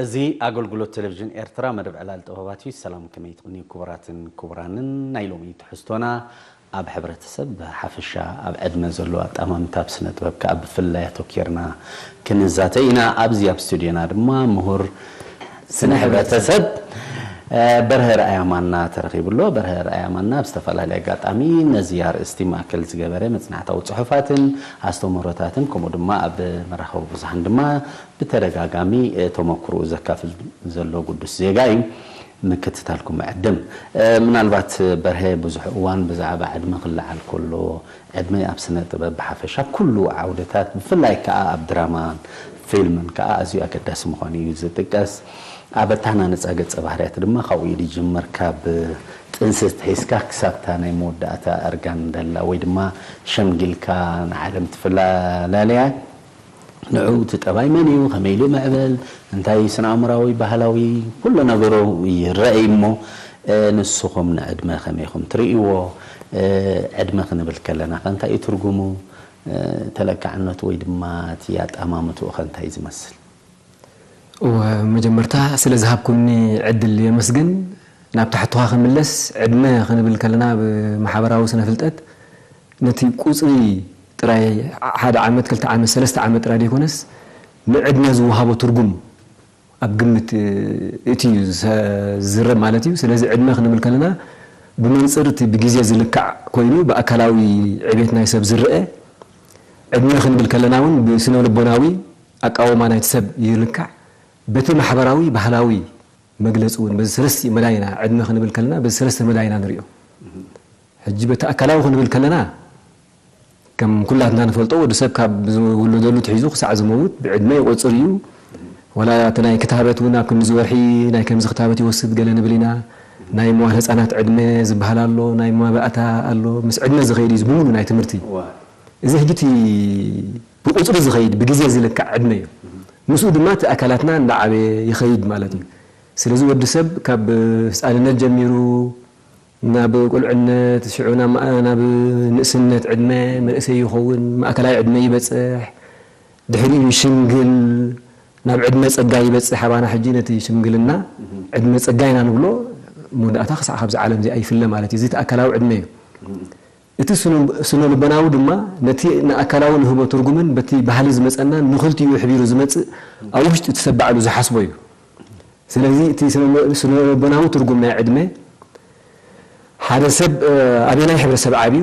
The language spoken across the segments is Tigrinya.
እዚ ኣገልግሎት ቴሌቪዥን ኤርትራ መደብ ዕላል ጥበባት እዩ። ሰላም፣ ከመይ ትቕንዩ ክቡራትን ክቡራንን? ናይ ሎሚ ትሕዝቶና ኣብ ሕብረተሰብ ብሓፈሻ፣ ኣብ ዕድመ ዘሎ ኣጣማምታ ኣብ ስነ ጥበብ ከኣ ብፍላይ ኣተኪርና ክንዛተ ኢና። ኣብዚ ኣብ ስቱዲዮና ድማ ምሁር ስነ ሕብረተሰብ በርሀ ርኣያ ማና ተረኺቡ ኣሎ። በርሀ ርኣያ ማና ኣብ ዝተፈላለየ ኣጋጣሚ ነዚ ኣርእስቲ ማእከል ዝገበረ መጽናዕታዊ ጽሑፋትን ኣስተምህሮታትን፣ ከምኡ ድማ ኣብ መራኸቢ ብዙሓን ድማ ብተደጋጋሚ ተመክርኡ ዘካፍል ዘሎ ግዱስ ዜጋ እዩ። ምክትታልኩም እዕድም። ምናልባት በርሀ ብዙሕ እዋን ብዛዕባ ዕድመ ክለዓል ከሎ፣ ዕድመ ኣብ ስነ ጥበብ ብሓፈሻ ኣብ ኩሉ ዓውድታት፣ ብፍላይ ከኣ ኣብ ድራማን ፊልምን ከኣ ኣዝዩ ኣገዳሲ ምዃኑ እዩ ዝጥቀስ። ኣብ ኣተሃናንጻ ገጸ ባህርያት ድማ ካብኡ እዩ ዝጅምር። ካብ ጥንስስ ሒዝካ ክሳብታ ናይ መወዳእታ እርጋን ደላ ወይ ድማ ሸምጊልካ ንዓለም ትፈላለያ። ንዑ እቲ ጠባይ መን እዩ፣ ከመይ ኢሉ ይምዕብል፣ እንታይ እዩ ስነ ኣእምራዊ፣ ባህላዊ፣ ኩሉ ነገሩ ይረኣይ እሞ፣ እ፣ ንስኹም ንዕድመ ከመይ ኢኹም ትርእይዎ? እ፣ ዕድመ ክንብል ከለና ከ እንታይ እዩ ትርጉሙ? እ፣ ተለካዕነቱ ወይ ድማ እቲ ኣጠማምትኡ ከ እንታይ እዩ ዝመስል? እወ፣ መጀመርታ ስለ ዝሃብኩምኒ ዕድል የመስግን። ናብ ታሕትኻ ክምለስ፣ ዕድመ ክንብል ከለና ብማሕበራዊ ስነ ፍልጠት ነቲ ቁጽሪ ጥራይ፣ ሓደ ዓመት፣ ክልተ ዓመት፣ ሰለስተ ዓመት ጥራይ ዘይኮነስ፣ ንዕድመ ዝወሃቦ ትርጉም ኣብ ግምት እቲ እዩ ዝሰ-፣ ዝዝረብ ማለት እዩ። ስለዚ ዕድመ ክንብል ከለና ብመንጽር እቲ ብግዜ ዝልካዕ ኮይኑ ብኣካላዊ ዕቤት ናይ ሰብ ዝረአ፣ ዕድመ ክንብል ከለና እውን ብስነ ልቦናዊ ኣቃውማ ናይቲ ሰብ ይልካዕ፣ በቲ ማሕበራዊ ባህላዊ መግለጺ እውን በዚ ሰለስተ መዳይ ኢና፣ ዕድመ ክንብል ከለና በዚ ሰለስተ መዳይ ኢና ንሪኦ። ሕጂ በቲ ኣካላዊ ክንብል ከለና፣ ከም ኩላትና ንፈልጦ፣ ወዲ ሰብ ካብ ዝውለደሉ ትሒዙ ክሳዕ ዝመውት ብዕድመ ይቆጽር እዩ። ዋላ እቲ ናይ ክታበት እውን ኣብ ክንዲ ዝወርሒ ናይ ከምዚ ክታበት ይወስድ ገለ ንብል ኢና። ናይ መዋል ህጻናት ዕድመ ዝበሃል ኣሎ፣ ናይ መባእታ ኣሎ፣ ምስ ዕድመ ዝኸይድ እዩ፣ እዚ ብምሉ ናይ ትምህርቲ። እዋ። እዚ ሕጂ እቲ ብቁጽሪ ዝኸይድ፣ ብግዜ ዝልካዕ ዕድመ እዩ። ምስኡ ድማ እቲ ኣካላትና እንዳዓበየ ይኸይድ ማለት እዩ። ስለዚ ወዲ ሰብ ካብ ህጻንነት ጀሚሩ ናብ ቁልዕነት፣ ሽዑ ናብ፣ ናብ ንእስነት ዕድመ፣ መንእሰይ ይኸውን፣ ማእከላይ ዕድመ ይበጽሕ፣ ድሕሪኡ ይሽምግል፣ ናብ ዕድመ ጸጋ ይበጽሕ። ኣባና ሕጂ ነቲ ሽምግልና ዕድመ ጸጋ ኢና ንብሎ። መወዳእታ ክሳዕ ካብዚ ዓለም እዚኣ ይፍለ ማለት እዩ። እዚ እቲ ኣካላዊ ዕድመ እዩ። እቲ ስነ-፣ ስነ ልቦናዊ ድማ ነቲ ንኣካላዊ ንህቦ ትርጉምን በቲ ባህሊ ዝመጸናን ንኽልቲኡ ሕብሩ ዝመጽእ ኣብ ውሽጢ እቲ ሰብ ባዕሉ ዝሓስቦ እዩ። ስለዚ እቲ ስነ-፣ ስነ ልቦናዊ ትርጉም ናይ ዕድመ፣ ሓደ ሰብ፣ እ፣ ኣበየናይ ሕብረተሰብ ዓብዩ፣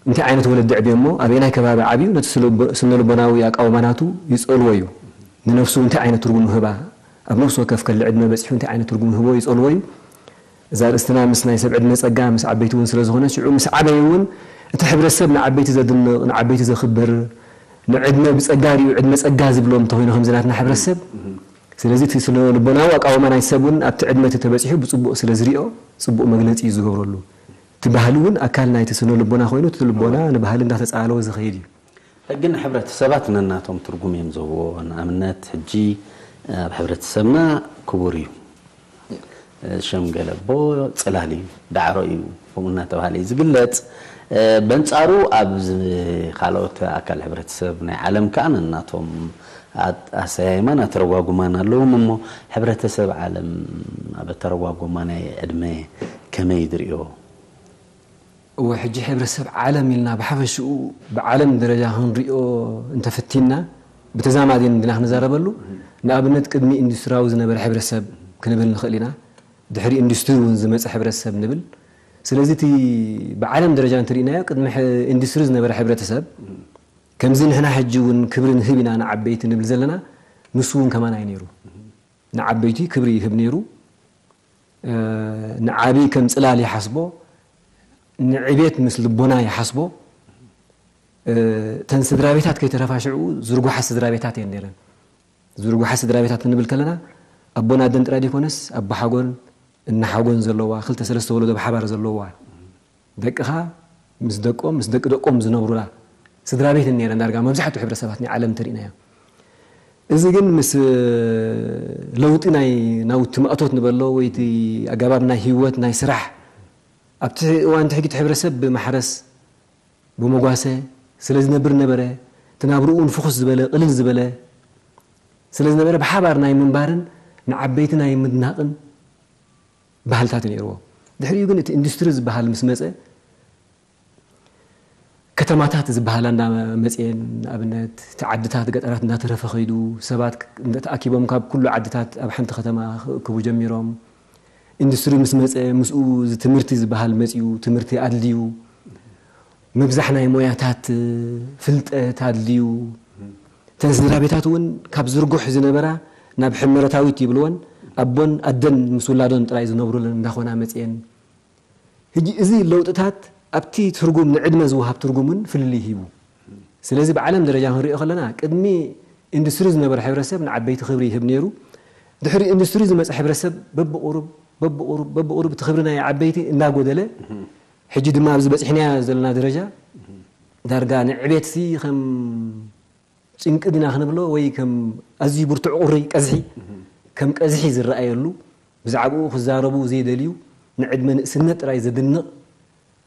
እንታይ ዓይነት ወለዲ ዕብዮ እሞ ኣበየናይ ከባቢ ዓብዩ፣ ነቲ ስነ-፣ ስነ ልቦናዊ ኣቃውማ ናቱ ይጸልዎ እዩ። ንነፍሱ እንታይ ዓይነት ትርጉም ህባ፣ ኣብ ነፍሲ ወከፍ ከሊ ዕድመ በጺሑ እንታይ ዓይነት ትርጉም ህቦ ይጸልዎ እዩ። እዛ ርእስትና ምስ ናይ ሰብ ዕድመ ጸጋ፣ ምስ ዓበይቲ እውን ስለ ዝኾነ፣ ሽዑ ምስ ዓበየ እውን እቲ ሕብረተሰብ ንዓበይቲ ዘድንቕ፣ ንዓበይቲ ዘኽብር፣ ንዕድመ ብጸጋ ሪኡ ዕድመ ጸጋ ዝብሎም እንተኾይኑ ከምዚ ናትና ሕብረተሰብ፣ ስለዚ እቲ ስነ ልቦናዊ ኣቃውማ ናይ ሰብ እውን ኣብቲ ዕድመ እቲ ተበጺሑ ብጽቡቕ ስለ ዝሪኦ፣ ጽቡቕ መግለጺ እዩ ዝገብረሉ። እቲ ባህሊ እውን ኣካል ናይቲ ስነ ልቦና ኮይኑ፣ እቲ ልቦና ንባህሊ እንዳተጻለወ ዝኸይድ እዩ። ሕጊ ንሕብረተሰባት ነናቶም ትርጉም እዮም ዝህብዎ። ንኣብነት፣ ሕጂ ኣብ ሕብረተሰብና ክቡር እዩ። ሸም ገለ ኣቦ ጽላል እዩ፣ ዳዕሮ እዩ፣ ከምኡ እናተባህለ እዩ ዝግለጽ። በንጻሩ፣ ኣብ ዝ-፣ ካልኦት ኣካል ሕብረተሰብ ናይ ዓለም ከኣ ነናቶም ኣት-፣ ኣሰያይማን ኣተረጓጉማን ኣለዎም። እሞ ሕብረተሰብ ዓለም ኣብ ኣተረጓጉማ ናይ ዕድመ ከመይ ዝርእዮ? እወ፣ ሕጂ ሕብረተሰብ ዓለም ኢልና ብሓፈሽኡ ብዓለም ደረጃ ክንሪኦ እንተፈቲና፣ ብተዛማዲ እንዲና ክንዛረበሉ፣ ንኣብነት ቅድሚ ኢንዱስትሪያዊ ዝነበረ ሕብረተሰብ ክንብል ንኽእል ኢና። ድሕሪ ኢንዱስትሪ እውን ዝመጸ ሕብረተሰብ ንብል። ስለዚ እቲ ብዓለም ደረጃ እንተሪእናዮ፣ ቅድሚ ሕ-፣ ኢንዱስትሪ ዝነበረ ሕብረተሰብ፣ ከምዚ ንሕና ሕጂ እውን ክብሪ ንህብ ኢና ንዓበይቲ ንብል ዘለና፣ ንሱ እውን ከማን እዩ ነይሩ። ንዓበይቲ ክብሪ ይህብ ነይሩ። እ፣ ንዓቢ ከም ጽላል ይሓስቦ፣ ንዕቤት ምስ ልቦና ይሓስቦ። እ፣ እተን ስድራ ቤታት ከይተረፋ ሽዑ ዝርጉሓት ስድራ ቤታት እየን ነይረን። ዝርጉሓት ስድራ ቤታት ክንብል ከለና፣ ኣቦን ኣደን ጥራይ ዘይኮነስ፣ ኣቦሓጎን እናሓጎን ዘለዋ፣ ክልተ ሰለስተ ወለዶ ብሓባር ዘለዋ፣ ደቅኻ ምስ ደቆም፣ ምስ ደቂ ደቆም ዝነብሩላ ስድራ ቤት ነይረን። ዳርጋ መብዛሕትኡ ሕብረተሰባት ናይ ዓለም እንተሪእናዮ። እዚ ግን ምስ ለውጢ ናይ ናውቲ ማእቶት ንበሎ ወይ እቲ ኣገባብ ናይ ህይወት፣ ናይ ስራሕ፣ ኣብቲ እዋን እቲ ሕጂ እቲ ሕብረተሰብ ብማሕረስ፣ ብመጓሰ ስለ ዝነብር ነበረ። እቲ ናብርኡ እውን ፍኹስ ዝበለ፣ ቅልል ዝበለ ስለ ዝነበረ፣ ብሓባር ናይ ምንባርን ንዓበይቲ ናይ ምድናቕን ባህልታት ነይርዎ። ድሕሪኡ ግን እቲ ኢንዱስትሪ ዝበሃል ምስ መጸ፣ ከተማታት ዝበሃላ እንዳመጽኤን፣ ንኣብነት እቲ ዓድታት ገጠራት እንዳተረፈ ከይዱ፣ ሰባት ክ-፣ እንደ-፣ ተኣኪቦም ካብ ኩሉ ዓድታት ኣብ ሓንቲ ከተማ ክእክቡ ጀሚሮም። ኢንዱስትሪ ምስ መጸ፣ ምስኡ እዚ ትምህርቲ ዝበሃል መጺኡ፣ ትምህርቲ ኣድልዩ፣ ምብዛሕ ናይ ሞያታት ፍልጠት ኣድልዩ። እተን ስድራ ቤታት እውን ካብ ዝርጉሕ ዝነበራ ናብ ሕመረታዊት ይብልወን፣ ኣቦን ኣደን ምስ ውላዶን ጥራይ ዝነብሩለን እንዳኾና መጽኤን። ሕጂ እዚ ለውጥታት ኣብቲ ትርጉም፣ ንዕድመ ዝወሃብ ትርጉምን ፍልልይ ሂቡ። ስለዚ ብዓለም ደረጃ ክንሪኦ ከለና፣ ቅድሚ ኢንዱስትሪ ዝነበረ ሕብረተሰብ ንዓበይቲ ክብሪ ይህብ ነይሩ። ድሕሪ ኢንዱስትሪ ዝመጸ ሕብረተሰብ በብቑሩብ፣ በብቑሩብ፣ በብቑሩብ እቲ ክብሪ ናይ ዓበይቲ እንዳጎደለ፣ ሕጂ ድማ ኣብዚ በጺሕናዮ ዘለና ደረጃ፣ ዳርጋ ንዕቤትሲ ከም ጭንቂ ዲና ክንብሎ፣ ወይ ከም ኣዝዩ ብርቱዕ ቁሪ፣ ቀዝሒ፣ ከም ቀዝሒ ዝረኣየሉ፣ ብዛዕባኡ ክዛረቡ ዘይደልዩ፣ ንዕድመ ንእስነት ጥራይ ዘድንቕ፣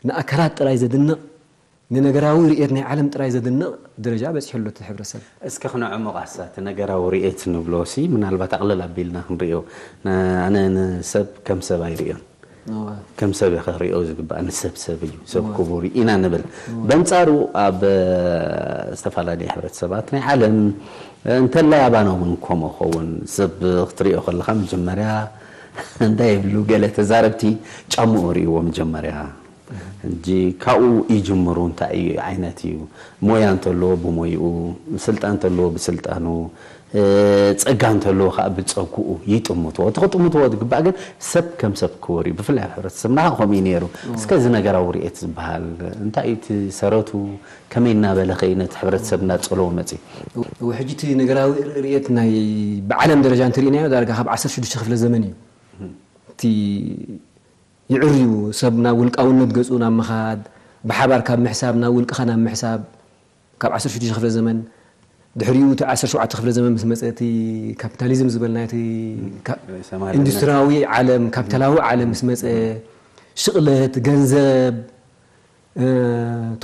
ንኣካላት ጥራይ ዘድንቕ፣ ንነገራዊ ርእየት ናይ ዓለም ጥራይ ዘድንቕ ደረጃ በጺሑ ኣሎ እቲ ሕብረተሰብ። እስከ ክነዕሙቕ ኣሳ፣ እቲ ነገራዊ ርእየት ንብሎ ሲ፣ ምናልባት ኣቕልል ኣቢልና ክንርእዮ፣ ን-፣ ኣነ ንሰብ ከም ሰብ ኣይርእዮን። እዋ። ከም ሰብ እየ ክርእዮ ዝግባእ፣ ንሰብ ሰብ እዩ፣ ሰብ እዋ። ክቡር እዩ ኢና ንብል። እዋ። በንጻሩ ኣብ፣ እ፣ ዝተፈላለየ ሕብረተሰባት ናይ ዓለም፣ እ፣ እንተላይ ኣባና እውን ከምኡ ኸውን፣ ሰብ ክትርእዮ ከለኻ መጀመርያ እንታይ ይብሉ ገለ ተዛረብቲ፣ ጫምኡ ርእይዎ መጀመርያ። ሕጂ ካብኡ ይጅምሩ፣ እንታይ እዩ ዓይነት እዩ፣ ሞያ እንተለዎ ብሞይኡ፣ ስልጣን እንተለዎ ብስልጣኑ፣ እ፣ ጸጋ እንተለዎ ከዓ ብጸግኡ ይጥምትዎ። እቲ ክጥምትዎ ዝግባእ ግን ሰብ ከም ሰብ ክቡር እዩ። ብፍላይ ኣብ ሕብረተሰብና ከምኡ እዩ ነይሩ። እዎ። እስከ እዚ ነገራዊ ርእየት ዝበሃል እንታይ እዩ እቲ ሰረቱ፣ ከመይ እናበለ ኸ እዩ ነቲ ሕብረተሰብ እናጸለዎ መጺኡ? እዎ፣ ሕጂ እቲ ነገራዊ ርእየት ናይ ብዓለም ደረጃ እንተሪእናዮ ዳርጋ ካብ ዓሰርተ ሽዱሽተ ክፍለ ዘመን እዩ። እቲ ይዕርዩ፣ ሰብ ናብ ውልቃውነት ገጹ ናብ ምኻድ፣ ብሓባር ካብ ምሕሳብ ናብ ውልቅኻ ናብ ምሕሳብ፣ ካብ ዓሰርተ ሽዱሽተ ክፍለ ዘመን፣ ድሕሪኡ እቲ ዓሰርተ ሸውዓተ ክፍለ ዘመን ምስ መጸ፣ እቲ ካፒታሊዝም ዝበልና፣ እቲ ካ-፣ ርእሰ ማል ኢንዱስትሪያዊ ዓለም፣ ካፒታላዊ ዓለም ምስ መጸ፣ ሽቕለት፣ ገንዘብ፣ እ፣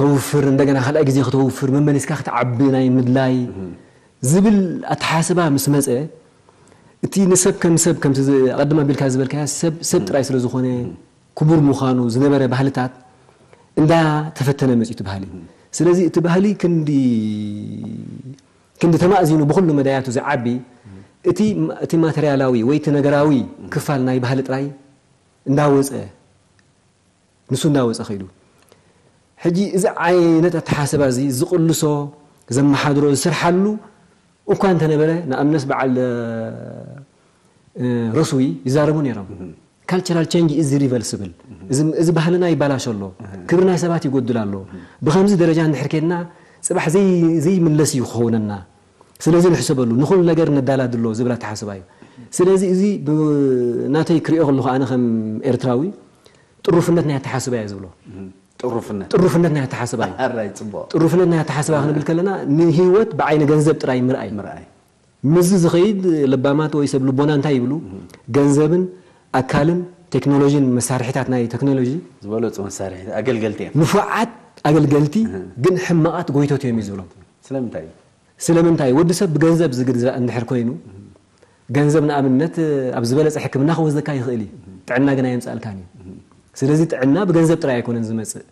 ተውፍር፣ እንደገና ካልኣይ ግዜ ከተውፍር፣ መመሊስካ ክትዓቢ ናይ ምድላይ ዝብል ኣተሓስባ ምስ መጸ፣ እቲ ንሰብ ከም ሰብ፣ ከምቲ ዝ-፣ ኣቐድም ኣቢልካ ዝበልካዮ፣ ሰብ፣ ሰብ ጥራይ ስለ ዝኾነ፣ ክቡር ምዃኑ ዝነበረ ባህልታት እንዳተፈተነ መጺኡ እቲ ባህሊ። ስለዚ እቲ ባህሊ ክንዲ፣ ክንዲ ተማእዚኑ ብኹሉ መዳያቱ ዝዓቢ፣ እቲ፣ እቲ ማተርያላዊ ወይ እቲ ነገራዊ ክፋል ናይ ባህሊ ጥራይ እንዳወጸ፣ ንሱ እንዳወጸ ከይዱ። ሕጂ እዚ ዓይነት ኣተሓሳስባ እዚ ዝቕልሶ፣ ዘመሓድሮ፣ ዝሰርሓሉ እኳ እንተነበረ፣ ንኣብነት በዓል፣ እ፣ ረስዊ ይዛረቡ ነይሮም። እህ። ካልቸራል ቸንጅ ኢዝ ሪቨርሲብል። እህ። እዚ፣ እዚ ባህልና ይባላሽ ኣሎ። እህ። ክብሪ ናይ ሰባት ይጎድል ኣሎ። እህ። ብኸምዚ ደረጃ እንድሕር ኬድና፣ ጽባሕ ዘይ-፣ ዘይምለስ እዩ ክኸውነና። ስለዚ ንሕሰበሉ፣ ንኹሉ ነገር ነዳላድሎ ዝብል ኣተሓስባ እዩ። ስለዚ እዚ ብ-፣ ናተይ ክሪኦ ከለኹ ኣነ ከም ኤርትራዊ ጥሩፍነት ናይ ኣተሓስባ እየ ዝብሎ። እህ። ጥሩፍነት። ጥሩፍነት ናይ ኣተሓስባ እዩ። ኣራይ ጽቡቕ። ጥሩፍነት ናይ ኣተሓስባ ክንብል ከለና ንህይወት ብዓይኒ ገንዘብ ጥራይ ምርኣይ። ምርኣይ። ምስዚ ዝኸይድ ለባማት ወይ ሰብ ልቦና እንታይ ይብሉ? እህ። ገንዘብን ኣካልን ቴክኖሎጂን መሳርሒታት ናይ ቴክኖሎጂ ዝበለጹ መሳርሒ ኣገልገልቲ እዮም። ንፉዓት ኣገልገልቲ እህ። ግን ሕማቓት ጎይቶት እዮም እዩ ዝብሎም። ስለምንታይ እዩ? ስለምንታይ? ወዲ ሰብ ብገንዘብ ዝግዛእ እንድሕር ኮይኑ፣ ገንዘብ ንኣብነት ኣብ ዝበለጸ ሕክምና ክወስደካ ይኽእል እዩ። ጥዕና ግን ኣየምጽኣልካን እዩ። ስለዚ ጥዕና ብገንዘብ ጥራይ ኣይኮነን ዝመጽእ።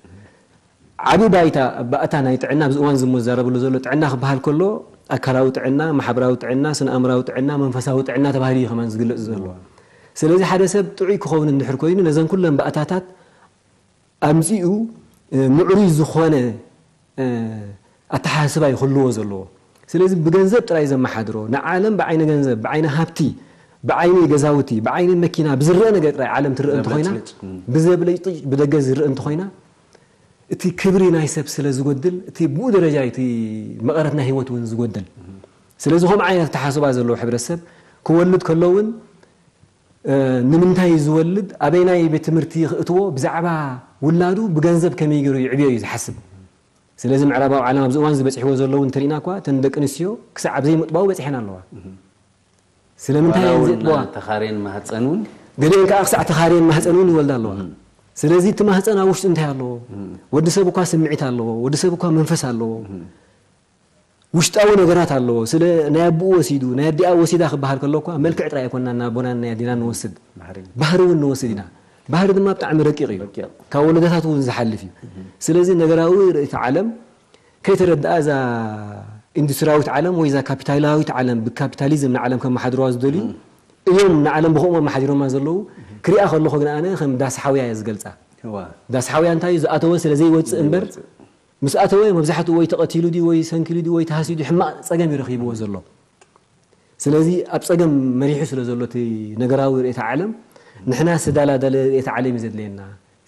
ዓቢ ባይታ፣ ባእታ ናይ ጥዕና ኣብዚ እዋን ዝመዛረብሉ ዘሎ ጥዕና ክበሃል ከሎ፣ ኣካላዊ ጥዕና፣ ማሕበራዊ ጥዕና፣ ስነ ኣእምራዊ ጥዕና፣ መንፈሳዊ ጥዕና ተባሂሉ እዩ ከማን ዝግለጽ ዘሎ። ስለዚ ሓደ ሰብ ጥዑይ ክኸውን እንድሕር ኮይኑ፣ ነዘን ኩለን ባእታታት ኣምጺኡ፣ እ፣ ምዕሩይ ዝኾነ፣ እ፣ ኣተሓሳስባ እዩ ክህልዎ ዘለዎ። ስለዚ ብገንዘብ ጥራይ ዘመሓድሮ፣ ንዓለም ብዓይኒ ገንዘብ፣ ብዓይኒ ሃብቲ፣ ብዓይኒ ገዛውቲ፣ ብዓይኒ መኪና፣ ብዝረአ ነገር ጥራይ ዓለም ትረአ እንተኾይና፣ ብዘብለጭልጭ፣ ም። ብዘብለጭልጭ ብደገ ዝረአ እንተኾይና፣ እቲ ክብሪ ናይ ሰብ ስለ ዝጎድል፣ እቲ ብኡ ደረጃ እዩ እቲ መቐረት ናይ ህይወት እውን ዝጎድል። ስለዚ ከምኡ ዓይነት ኣተሓሳስባ ዘለዎ ሕብረተሰብ ክወልድ ከሎ እውን፣ እ፣ ንምንታይ እዩ ዝወልድ፣ ኣበይናይ ቤት ትምህርቲ ክእትዎ፣ ብዛዕባ ውላዱ ብገንዘብ ከመይ ገይሩ ይዕብዮ እዩ ዝሓስብ። ስለዚ ምዕራባዊ ዓለም ኣብዚ እዋን ዝበጺሕዎ ዘለዉ እንተሪእና እኳ፣ እተን ደቂ ኣንስትዮ ክሳዕ ኣብ ዘይምጥባው በጺሐን ኣለዋ። እህ። ስለምንታይ ዋላ እየን እውን ዘጥብዋ? ተኻርየን ማህፀን እውን? ገሊአን ከዓ ክሳዕ ተኻርየን ማህፀን እውን ይወልዳ ኣለዋ። እህ። ስለዚ እቲ ማህፀን ኣብ ውሽጡ እንታይ ኣለዎ? እህ። ወዲ ሰብ እኳ ስምዒት ኣለዎ፣ ወዲ ሰብ እኳ መንፈስ ኣለዎ። እህ። ውሽጣዊ ነገራት ኣለዎ። ስለ ናይ ኣቦኡ ወሲዱ ናይ ኣዲኣ ወሲዳ ክበሃል ከሎ እኳ መልክዕ ጥራይ ኣይኮንና ናብ ኣቦናን ናይ ኣዲናን ንወስድ፣ ባህሪ እውን ንወስድ ኢና። ባህሪ ድማ ብጣዕሚ ረቂቕ እዩ። ካብ ወለዶታት እውን ዝሓልፍ እዩ። ስለዚ ነገራዊ ርእይተ ዓለም ከይተረድኣ እዛ ኢንዱስትሪያዊት ዓለም ወይ እዛ ካፒታላዊት ዓለም ብካፒታሊዝም ንዓለም ከመሓድርዋ ዝደልዩ እዮም ንዓለም ብኸምኡ ኣመሓዲሮማ ዘለዉ። ክሪኣ ከለኹ ግን ኣነ ከም ዳስ ሓውያ እየ ዝገልጻ። ዳስ ሓውያ እንታይ እዩ? ዝኣተወ ስለ ዘይወፅእ እምበር ምስ ኣተወ መብዛሕትኡ ወይ ተቐቲሉ ድዩ ወይ ሰንኪሉ ድዩ ወይ ተሃስዩ ድዩ ሕማቕ ፀገም እዩ ረኺብዎ ዘሎ። ስለዚ ኣብ ፀገም መሪሑ ስለ ዘሎ እቲ ነገራዊ ርእየተ ዓለም ንሕና ዝተዳላደለ ርእየተ ዓለም እዩ ዘድልየና።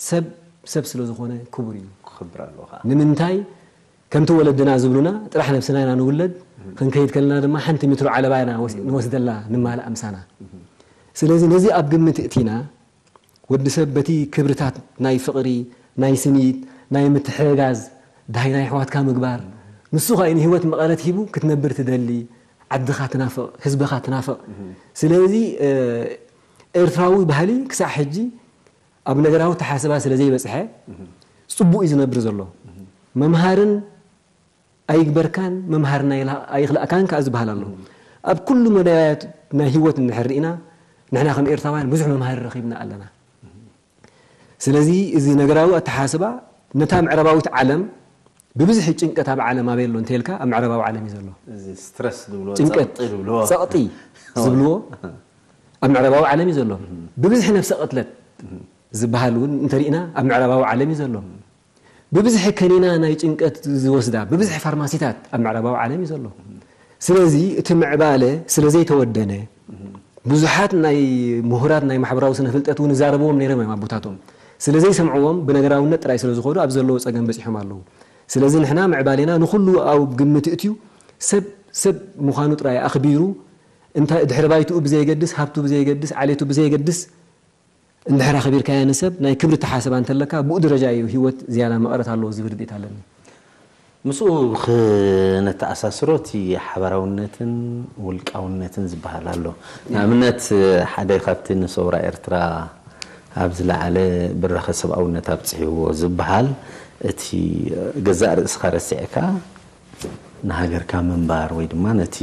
ሰብ ሰብ ስለ ዝኾነ ክቡር እዩ። ክኽብር ኣለዎ ከዓ። ንምንታይ ከምቲ ወለድና ዝብሉና ጥራሕ ነብስና ኢና ንውለድ፣ ክንከይድ ከለና ድማ ሓንቲ ሜትሮ ዓለባ ኢና ወስ- ንወስደላ ንማልእ ኣምሳና። ስለዚ ነዚ ኣብ ግምት እቲና ወዲ ሰብ በቲ ክብርታት ናይ ፍቕሪ፣ ናይ ስኒት፣ ናይ ምትሕግጋዝ፣ ድሃይ ናይ ኣሕዋትካ ምግባር፣ ንሱ ኸኣ ንህይወት መቐረት ሂቡ ክትነብር ትደሊ፣ ዓድኻ ትናፍቕ፣ ህዝብኻ ትናፍቕ። ስለዚ ኤርትራዊ ባህሊ ክሳዕ ሕጂ ኣብ ነገራዊ ተሓስባ ስለ ዘይበጽሐ ጽቡቕ እዩ ዝነብር ዘሎ። መምሃርን ኣይግበርካን መምሃርን ኣይላ- ኣይኽላእካን ከኣ ዝበሃል ኣሎ። ኣብ ኩሉ መዳያት ናይ ህይወት እንድሕር ርኢና ንሕና ከም ኤርትራውያን ብዙሕ መምሃሪ ረኺብና ኣለና። ስለዚ እዚ ነገራዊ ኣተሓስባ ነታ ምዕራባዊት ዓለም ብብዝሒ ጭንቀት ኣብ ዓለም ኣበይ ኣሎ እንተልካ ኣብ ምዕራባዊ ዓለም እዩ ዘሎ። እዚ ስትረስ ዝብልዎ ጭንቀት፣ ጸቕጢ ዝብልዎ ጸቕጢ ዝብልዎ ኣብ ምዕራባዊ ዓለም እዩ ዘሎ። ብብዝሒ ነፍሰ ቅትለት ዝበሃል እውን እንተሪእና ኣብ ምዕራባዊ ዓለም እዩ ዘሎ። ብብዝሒ ከኒና ናይ ጭንቀት ዝወስዳ ብብዝሒ ፋርማሲታት ኣብ ምዕራባዊ ዓለም እዩ ዘሎ። ስለዚ እቲ ምዕባለ ስለ ዘይተወደነ ብዙሓት ናይ ምሁራት ናይ ማሕበራዊ ስነ ፍልጠት እውን ይዛረብዎም ነይሮም እዮም ኣቦታቶም። ስለ ዘይሰምዕዎም ብነገራውነት ጥራይ ስለ ዝኾዱ ኣብ ዘለዎ ጸገም በጺሖም ኣለዉ። ስለዚ ንሕና ምዕባሌና ንኹሉ ኣብ ግምት እትዩ ሰብ ሰብ ምዃኑ ጥራይ ኣኽቢሩ እንታይ ድሕሪ ባይትኡ ብዘየገድስ ሃብቱ ብዘየገድስ ዓሌቱ ብዘየገድስ እንድሕር ኣኽቢርካዮ ንሰብ ናይ ክብሪ ተሓሰባ እንተለካ ብኡ ደረጃ እዩ ህይወት ዝያዳ መቐረት ኣለዎ ዝብል ርድኢት ኣለኒ። ምስኡ ክነተኣሳስሮ እቲ ሓበራውነትን ውልቃውነትን ዝበሃል ኣሎ። ንኣብነት ሓደ ካብቲ ንሰውራ ኤርትራ ኣብ ዝለዓለ ብራኸ ሰብኣውነት ኣብፅሕዎ ዝበሃል እቲ ገዛእ ርእስኻ ረሲዕካ ንሃገርካ ምንባር ወይ ድማ ነቲ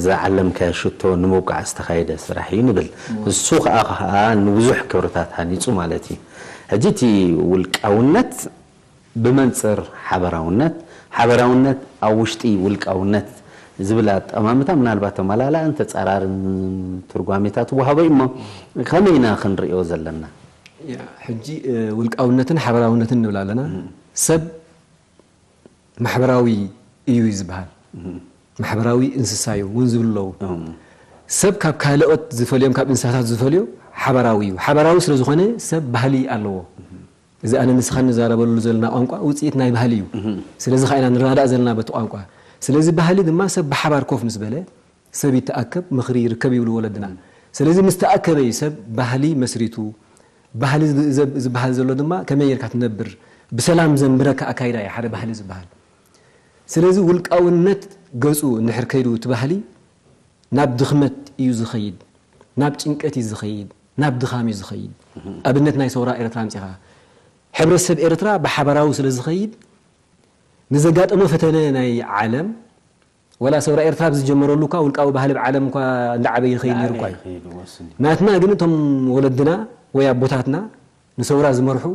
ዝዓለምካዮ ሽቶ ንምውቃዕ ዝተኻየደ ስራሕ እዩ ንብል። እሱ ከዓ ከዓ ንብዙሕ ክብርታት ሃኒፁ ማለት እዩ። ሕጂ እቲ ውልቃውነት ብመንፅር ሓበራውነት፣ ሓበራውነት ኣብ ውሽጢ ውልቃውነት ዝብል ኣጠማምታ ምናልባት ተመላላእን ተፃራርን ትርጓሜታት ወሃቦ እዩ እሞ ከመይ ኢና ክንሪኦ ዘለና? ሕጂ ውልቃውነትን ሓበራውነትን ንብል ኣለና። ሰብ ማሕበራዊ እዩ ዝበሃል። ማሕበራዊ እንስሳ እዩ እውን ዝብሉ ኣለዉ። ሰብ ካብ ካልኦት ዝፈልዮም ካብ እንስሳታት ዝፈልዮ ሓበራዊ እዩ። ሓበራዊ ስለ ዝኾነ ሰብ ባህሊ ኣለዎ። እዚ ኣነ ንስኻ ንዛረበሉ ዘለና ቋንቋ ውፅኢት ናይ ባህሊ እዩ። ስለዚ ከዓ ኢና ንረዳዳእ ዘለና በቲ ቋንቋ። ስለዚ ባህሊ ድማ ሰብ ብሓባር ኮፍ ምስ በለ ሰብ ይተኣከብ ምኽሪ ይርከብ ይብሉ ወለድና። ስለዚ ምስ ተኣከበ እዩ ሰብ ባህሊ መስሪቱ። ባህሊ ዝበሃል ዘሎ ድማ ከመይ ጌርካ ትነብር ብሰላም ዘንብረካ ኣካይዳ እዩ ሓደ ባህሊ ዝበሃል። ስለዚ ውልቃውነት ገፁ እንድሕር ከይዱ እቲ ባህሊ ናብ ድኽመት እዩ ዝኸይድ፣ ናብ ጭንቀት እዩ ዝኸይድ፣ ናብ ድኻም እዩ ዝኸይድ። ኣብነት ናይ ሰውራ ኤርትራ ኣምፂኻ ሕብረተሰብ ኤርትራ ብሓበራዊ ስለ ዝኸይድ ንዘጋጠሞ ፈተነ ናይ ዓለም ወላ ሰውራ ኤርትራ ብዝጀመረሉ እኳ ውልቃዊ ባህሊ ብዓለም እኳ እንዳዓበየ ይኸይድ ነይሩ እኳ እዩ። ናትና ግን እቶም ወለድና ወይ ኣቦታትና ንሰውራ ዝመርሑ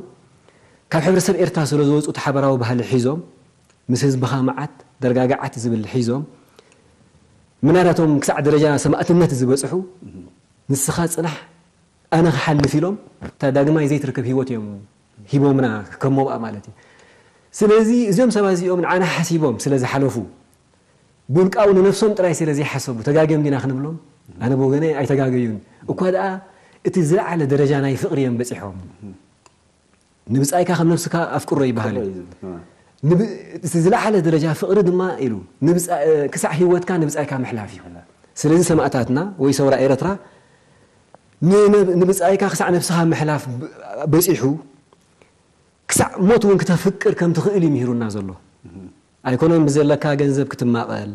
ካብ ሕብረተሰብ ኤርትራ ስለ ዝወፁ እቲ ሓበራዊ ባህሊ ሒዞም ምስ ህዝብኻ መዓት ደርጋጋዓት ዝብል ሒዞም ምናዳቶም ክሳዕ ደረጃ ሰማእትነት ዝበፅሑ ንስኻ ፅናሕ ኣነ ክሓልፍ ኢሎም እታ ዳግማይ ዘይትርከብ ህይወት እዮም ሂቦምና ከም ሞብኣ ማለት እዩ። ስለዚ እዚኦም ሰባት እዚኦም ንዓና ሓሲቦም ስለ ዝሓለፉ ብውልቃዊ ንነፍሶም ጥራይ ስለ ዘይሓሰቡ ተጋግዮም ዲና ክንብሎም ኣነ ብወገነ ኣይተጋገዩን እኳ ደኣ እቲ ዝለዓለ ደረጃ ናይ ፍቕሪ እዮም በፂሖም። ንብጻይካ ከም ነብስካ ኣፍቅሮ ይበሃል እዩ። እቲ ዝለዓለ ደረጃ ፍቕሪ ድማ ኢሉ ክሳዕ ህይወትካ ንብጻይካ ምሕላፍ እዩ። ስለዚ ሰማእታትና ወይ ሰውራ ኤረትራ ንብጻይካ ክሳዕ ነብስኻ ምሕላፍ በጺሑ ክሳዕ ሞት እውን ክተፍቅር ከም ትኽእል እዩ ምሂሩና ዘሎ። ኣይኮነን ብዘለካ ገንዘብ ክትማቐል፣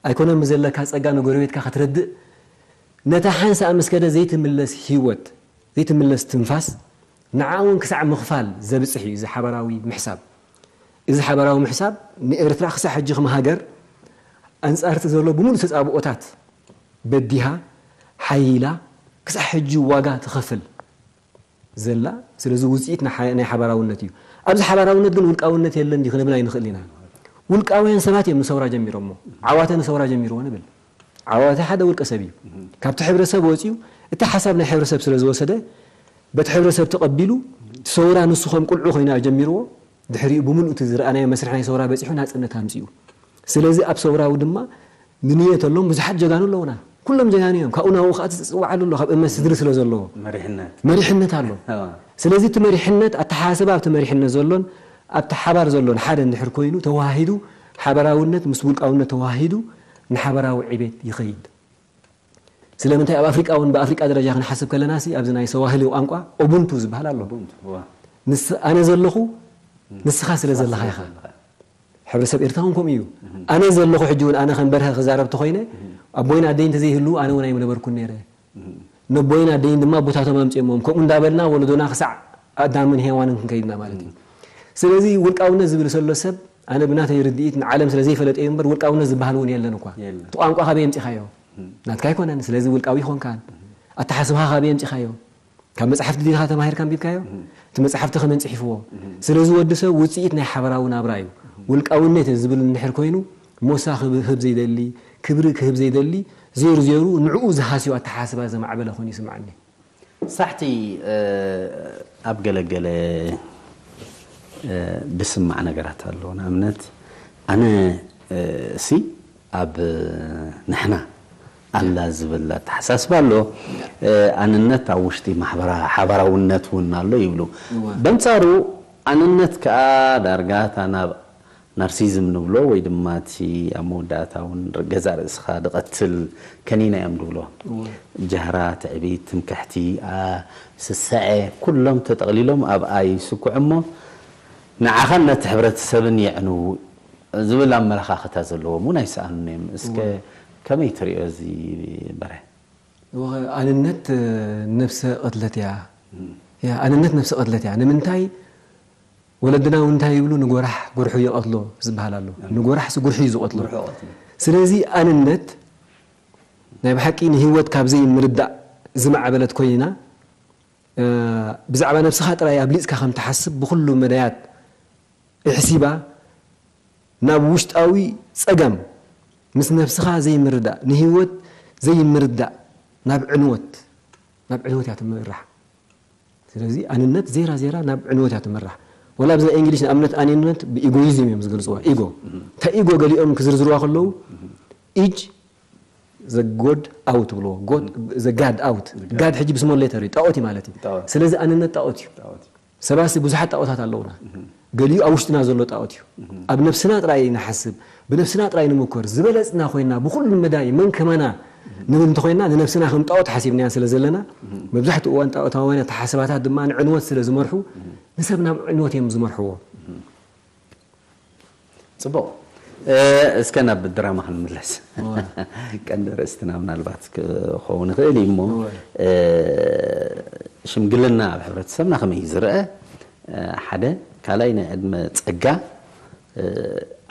ኣይኮነን ብዘለካ ጸጋ ንጎረቤትካ ክትረድእ፣ ነታ ሓንሳእ ምስ ከደ ዘይትምለስ ህይወት፣ ዘይትምለስ ትንፋስ፣ ንዓ እውን ክሳዕ ምኽፋል ዘብጽሕ እዩ እዚ ሓበራዊ ምሕሳብ። እዚ ሓበራዊ ምሕሳብ ንኤርትራ ክሳዕ ሕጂ ከም ሃገር ኣንጻርቲ ዘሎ ብምሉእ ተጻብኦታት በዲሃ ሓይላ ክሳዕ ሕጂ ዋጋ ትኸፍል ዘላ። ስለዚ ውጽኢት ናይ ሓ- ናይ ሓባራውነት እዩ። ኣብዚ ሓባራውነት ግን ውልቃውነት የለን ድዩ ክንብል ኣይንኽእል ኢና። ውልቃውያን ሰባት እዮም ንሰውራ ጀሚሮሞ። ዓዋተ ንሰውራ ጀሚርዎ ንብል። ዓዋተ ሓደ ውልቀ ሰብ እዩ። ካብቲ ሕብረተሰብ ወጺኡ እቲ ሓሳብ ናይ ሕብረተሰብ ስለ ዝወሰደ በቲ ሕብረተሰብ ተቐቢሉ እቲ ሰውራ ንሱ ከም ቁልዑ ኮይኑ ኣጀሚርዎ። ድሕሪኡ ብምሉእ እቲ ዝረኣናዮ መስርሕ ናይ ሰውራ በጺሑ ናጽነት ኣምጺኡ። ስለዚ ኣብ ሰውራዊ ድማ ንንየተሎም ብዙሓት ጀጋኑ ኣለውና። ኩሎም ጀጋኑ እዮም። ካብኡ ናብኡ ከዓ ትፅዋዓሉ ኣሎ ካብ እመት ስድሪ ስለ ዘለዎ መሪሕነት መሪሕነት ኣሎ። ስለዚ እቲ መሪሕነት ኣተሓሳስባ ኣብቲ መሪሕነት ዘሎን ኣብቲ ሓባር ዘሎን ሓደ እንድሕር ኮይኑ ተዋሂዱ ሓበራውነት ምስ ውልቃውነት ተዋሂዱ ንሓበራዊ ዕቤት ይኸይድ። ስለምንታይ ኣብ ኣፍሪቃ እውን ብኣፍሪቃ ደረጃ ክንሓስብ ከለና ሲ ኣብዚ ናይ ሰዋህሊ ቋንቋ ኦቡንቱ ዝበሃል ኣሎ። ኣነ ዘለኹ ንስኻ ስለ ዘለኻ ኢኻ። ሕብረተሰብ ኤርትራ እውን ከምኡ እዩ። ኣነ ዘለኹ ሕጂ እውን ኣነ ከም በርሀ ክዛረብ ተኾይነ ኣቦይን ኣደይን ተዘይህልዉ ኣነ እውን ኣይምነበርኩን ነይረ። ነቦይን ኣደይን ድማ ኣቦታቶም ኣምፅኦሞም ከምኡ እንዳበልና ወለዶና ክሳዕ ኣዳምን ሄዋንን ክንከይድና ማለት እዩ። ስለዚ ውልቃውነት ዝብል ዘሎ ሰብ ኣነ ብናተይ ርድኢት ንዓለም ስለ ዘይፈለጠ እዩ እምበር ውልቃውነት ዝበሃል እውን የለን እኳ። እቲ ቋንቋ ካበይ ኣምፂኻዮ? ናትካ ኣይኮነን። ስለዚ ውልቃዊ ይኾንካን ኣተሓስብኻ ካበይ ኣምፂኻዮ? ካብ መፅሓፍቲ ዲኻ ተማሂርካ ኣንቢብካዮ? እቲ መፅሓፍቲ ከመን ፅሒፍዎ? ስለዚ ወዲ ሰብ ውፅኢት ናይ ሓበራዊ ናብራ እዩ። ውልቃውነት ዝብል እንድሕር ኮይኑ ሞሳ ክህብ ዘይደሊ፣ ክብሪ ክህብ ዘይደሊ፣ ዜሩ ዜሩ ንዕኡ ዝሃስዮ ኣተሓስባ ዘማዕበለ ኮይኑ ይስምዓኒ። ሳሕቲ ኣብ ገለገለ ብስማዕ ነገራት ኣሎ። ንኣብነት ኣነ ሲ ኣብ ንሕና ኣላ ዝብል ኣተሓሳስባ ኣሎ። ኣንነት ኣብ ውሽጢ ማሕበራ ሓባራውነት እውን ኣሎ ይብሉ። በንጻሩ ኣንነት ከኣ ዳርጋ እታ ናብ ናርሲዝም ንብሎ ወይ ድማ እቲ ኣብ መወዳእታ እውን ገዛእ ርእስኻ ድቐትል ከኒና እዮም ድብሎ። ጃህራ፣ ትዕቢት፣ ትምክሕቲ፣ ስስዐ ኩሎም ተጠቕሊሎም ኣብኣ ይስኩዑ እሞ ንዓኻን ነቲ ሕብረተሰብን የዕንዉ ዝብል ኣመለኻኽታ ዘለዎም እውን ኣይሰኣኑን እዮም። እስከ ከመይ ትሪኦ እዚ በረ? ኣንነት ነብሰ ቅትለት እያ። ኣንነት ነብሰ ቅትለት እያ። ንምንታይ ወለድና እውን እንታይ ይብሉ ንጎራሕ ጉርሑ ይቐትሎ ዝበሃል ኣሎ። ንጎራሕ ሲ ጉርሑ እዩ ዝቐትሎ። ስለዚ ኣንነት ናይ ብሓቂ ንህይወት ካብ ዘይምርዳእ ዝማዕበለት ኮይና ብዛዕባ ነብስኻ ጥራይ ኣብሊፅካ ከም ትሓስብ ብኩሉ መዳያት እሕሲባ ናብ ውሽጣዊ ፀገም ምስ ነብስኻ ዘይምርዳእ ንህይወት ዘይምርዳእ ናብ ዕንወት ናብ ዕንወት እያ ትምራሕ። ስለዚ ኣንነት ዜራ ዜራ ናብ ዕንወት እያ ትምራሕ። ወላ ኣብዚ ናይ እንግሊሽ ንኣብነት ኣንነት ብኢጎይዝም እዮም ዝገልፅዋ። ኢጎ እታ ኢጎ ገሊኦም ክዝርዝርዋ ከለዉ ኢጅ ዘጎድ ኣውት ብልዎ ዘጋድ ኣውት ጋድ ሕጂ ብስሞል ሌተር እዩ ጣኦት እዩ ማለት እዩ። ስለዚ ኣንነት ጣኦት እዩ። ሰባሲ ብዙሓት ጣኦታት ኣለውና። ገሊኡ ኣብ ውሽጥና ዘሎ ጣኦት እዩ። ኣብ ነብስና ጥራይ ንሓስብ፣ ብነብስና ጥራይ ንምኮር፣ ዝበለጽና ኮይና ብኩሉ መዳይ መን ከማና ንብል እንተኮይና ንነብስና ከም ጣኦት ሓሲብናያ ስለ ዘለና መብዛሕትኡ እዋን ጣኦታውያን ኣተሓስባታት ድማ ንዕንወት ስለ ዝመርሑ ንሰብ ናብ ዕንወት እዮም ዝመርሕዎ። ጽቡቕ። እስከ ናብ ድራማ ክንምለስ። ቀንዲ ርእስትና ምናልባት ክኸውን ይኽእል እዩ እሞ ሽምግልና ኣብ ሕብረተሰብና ከመይ እዩ ዝረአ? ሓደ ካልኣይ ናይ ዕድመ ጸጋ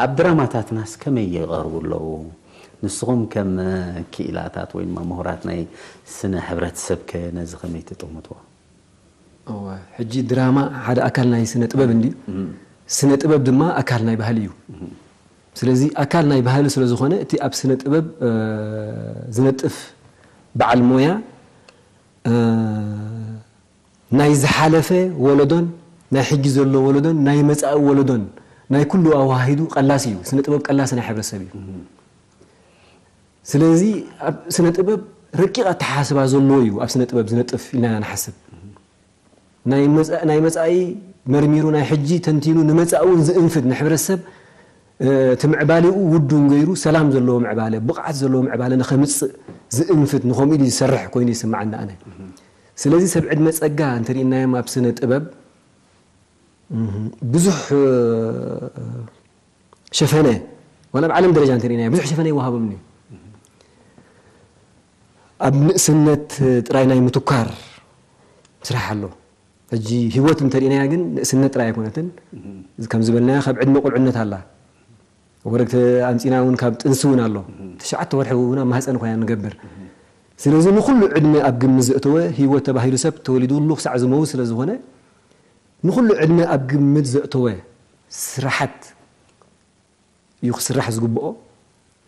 ኣብ ድራማታትናስ ከመይ ይቐርቡ ኣለዉ? ንስኹም ከም ክኢላታት ወይ ድማ ምሁራት ናይ ስነ ሕብረተሰብ ከ ነዚ ከመይ ትጥምትዎ? እወ፣ ሕጂ ድራማ ሓደ ኣካል ናይ ስነ ጥበብ እንድዩ። ስነ ጥበብ ድማ ኣካል ናይ ባህሊ እዩ። ስለዚ ኣካል ናይ ባህሊ ስለ ዝኾነ እቲ ኣብ ስነ ጥበብ ዝነጥፍ በዓል ሞያ ናይ ዝሓለፈ ወለዶን ናይ ሕጂ ዘሎ ወለዶን ናይ መጻኢ ወሎዶን ናይ ኩሉ ኣዋሃሂዱ ቀላሲ እዩ። ስነ ጥበብ ቀላሲ ናይ ሕብረተሰብ እዩ። ስለዚ ኣብ ስነ ጥበብ ረቂቕ ኣተሓሳስባ ዘለዎ እዩ ኣብ ስነ ጥበብ ዝነጥፍ ኢልና ኢና ንሓስብ። ናይ መጻኢ መርሚሩ ናይ ሕጂ ተንቲኑ ንመጻኢ እውን ዝእንፍት ንሕብረተሰብ እቲ ምዕባሌኡ ውዱን ገይሩ ሰላም ዘለዎ ምዕባለ ብቕዓት ዘለዎ ምዕባለ ንኸምፅእ ዝእንፍት ንኸምኡ ኢሉ ዝሰርሕ ኮይኑ ይስምዓኒ ኣነ። ስለዚ ሰብ ዕድመ ጸጋ እንተሪእናዮም ኣብ ስነ ጥበብ ብዙሕ ሸፈነ ዋላ ኣብ ዓለም ደረጃ እንተሪእናዮ ብዙሕ ሸፈነ ይወሃቦም እዩ። ኣብ ንእስነት ጥራይ ናይ ምትኳር ስራሕ ኣሎ። ሕጂ ህይወት እንተሪእናያ ግን ንእስነት ጥራይ ኣይኮነትን። ከም ዝበልናዮ ካብ ዕድመ ቁልዕነት ኣላ። ወረግ ኣምፂና እውን ካብ ጥንሲ እውን ኣሎ። ትሽዓተ ወርሒ እውን ኣብ ማህፀን ኮይና ንገብር። ስለዚ ንኹሉ ዕድመ ኣብ ግምት ዘእተወ ህይወት ተባሂሉ ሰብ ተወሊዱሉ ክሳዕ ዝመውት ስለ ዝኾነ፣ ንኹሉ ዕድመ ኣብ ግምት ዘእተወ ስራሓት እዩ ክስራሕ ዝግብኦ።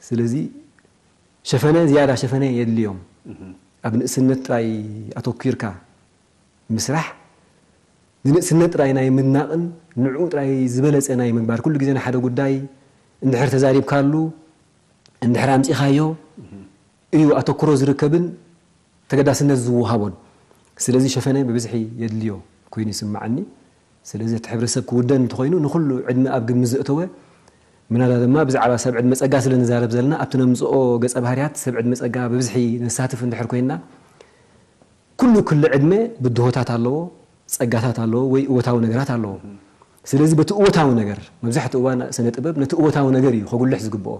ስለዚ ሸፈነ፣ ዝያዳ ሸፈነ የድልዮም። ኣብ ንእስነት ጥራይ ኣተኲርካ ምስራሕ፣ ንንእስነት ጥራይ ናይ ምድናቕን ንዕኡ ጥራይ ዝበለጸ ናይ ምግባር፣ ኩሉ ግዜ ንሓደ ጉዳይ እንድሕር ተዛሪብካሉ፣ እንድሕር ኣምጺኻዮ እዩ ኣተኩሮ ዝርከብን ተገዳስነት ዝወሃቦን። ስለዚ ሸፈነ ብብዝሒ የድልዮ ኮይኑ ይስምዓኒ። ስለዚ እቲ ሕብረተሰብ ክውደን እንተኾይኑ ንኹሉ ዕድመ ኣብ ግምት ዘእተወ፣ ምናልባት ድማ ብዛዕባ ሰብ ዕድመ ጸጋ ስለ ንዛረብ ዘለና ኣብቲ ነምጽኦ ገጸ ባህርያት ሰብ ዕድመ ጸጋ ብብዝሒ ነሳትፍ እንድሕር ኮይንና፣ ኩሉ ክሊ ዕድመ ብድሆታት ኣለዎ፣ ጸጋታት ኣለዎ ወይ እወታዊ ነገራት ኣለዎ። ስለዚ በቲ እወታዊ ነገር፣ መብዛሕትኡ እዋን ስነ ጥበብ ነቲ እወታዊ ነገር እዩ ከጉልሕ ዝግብኦ።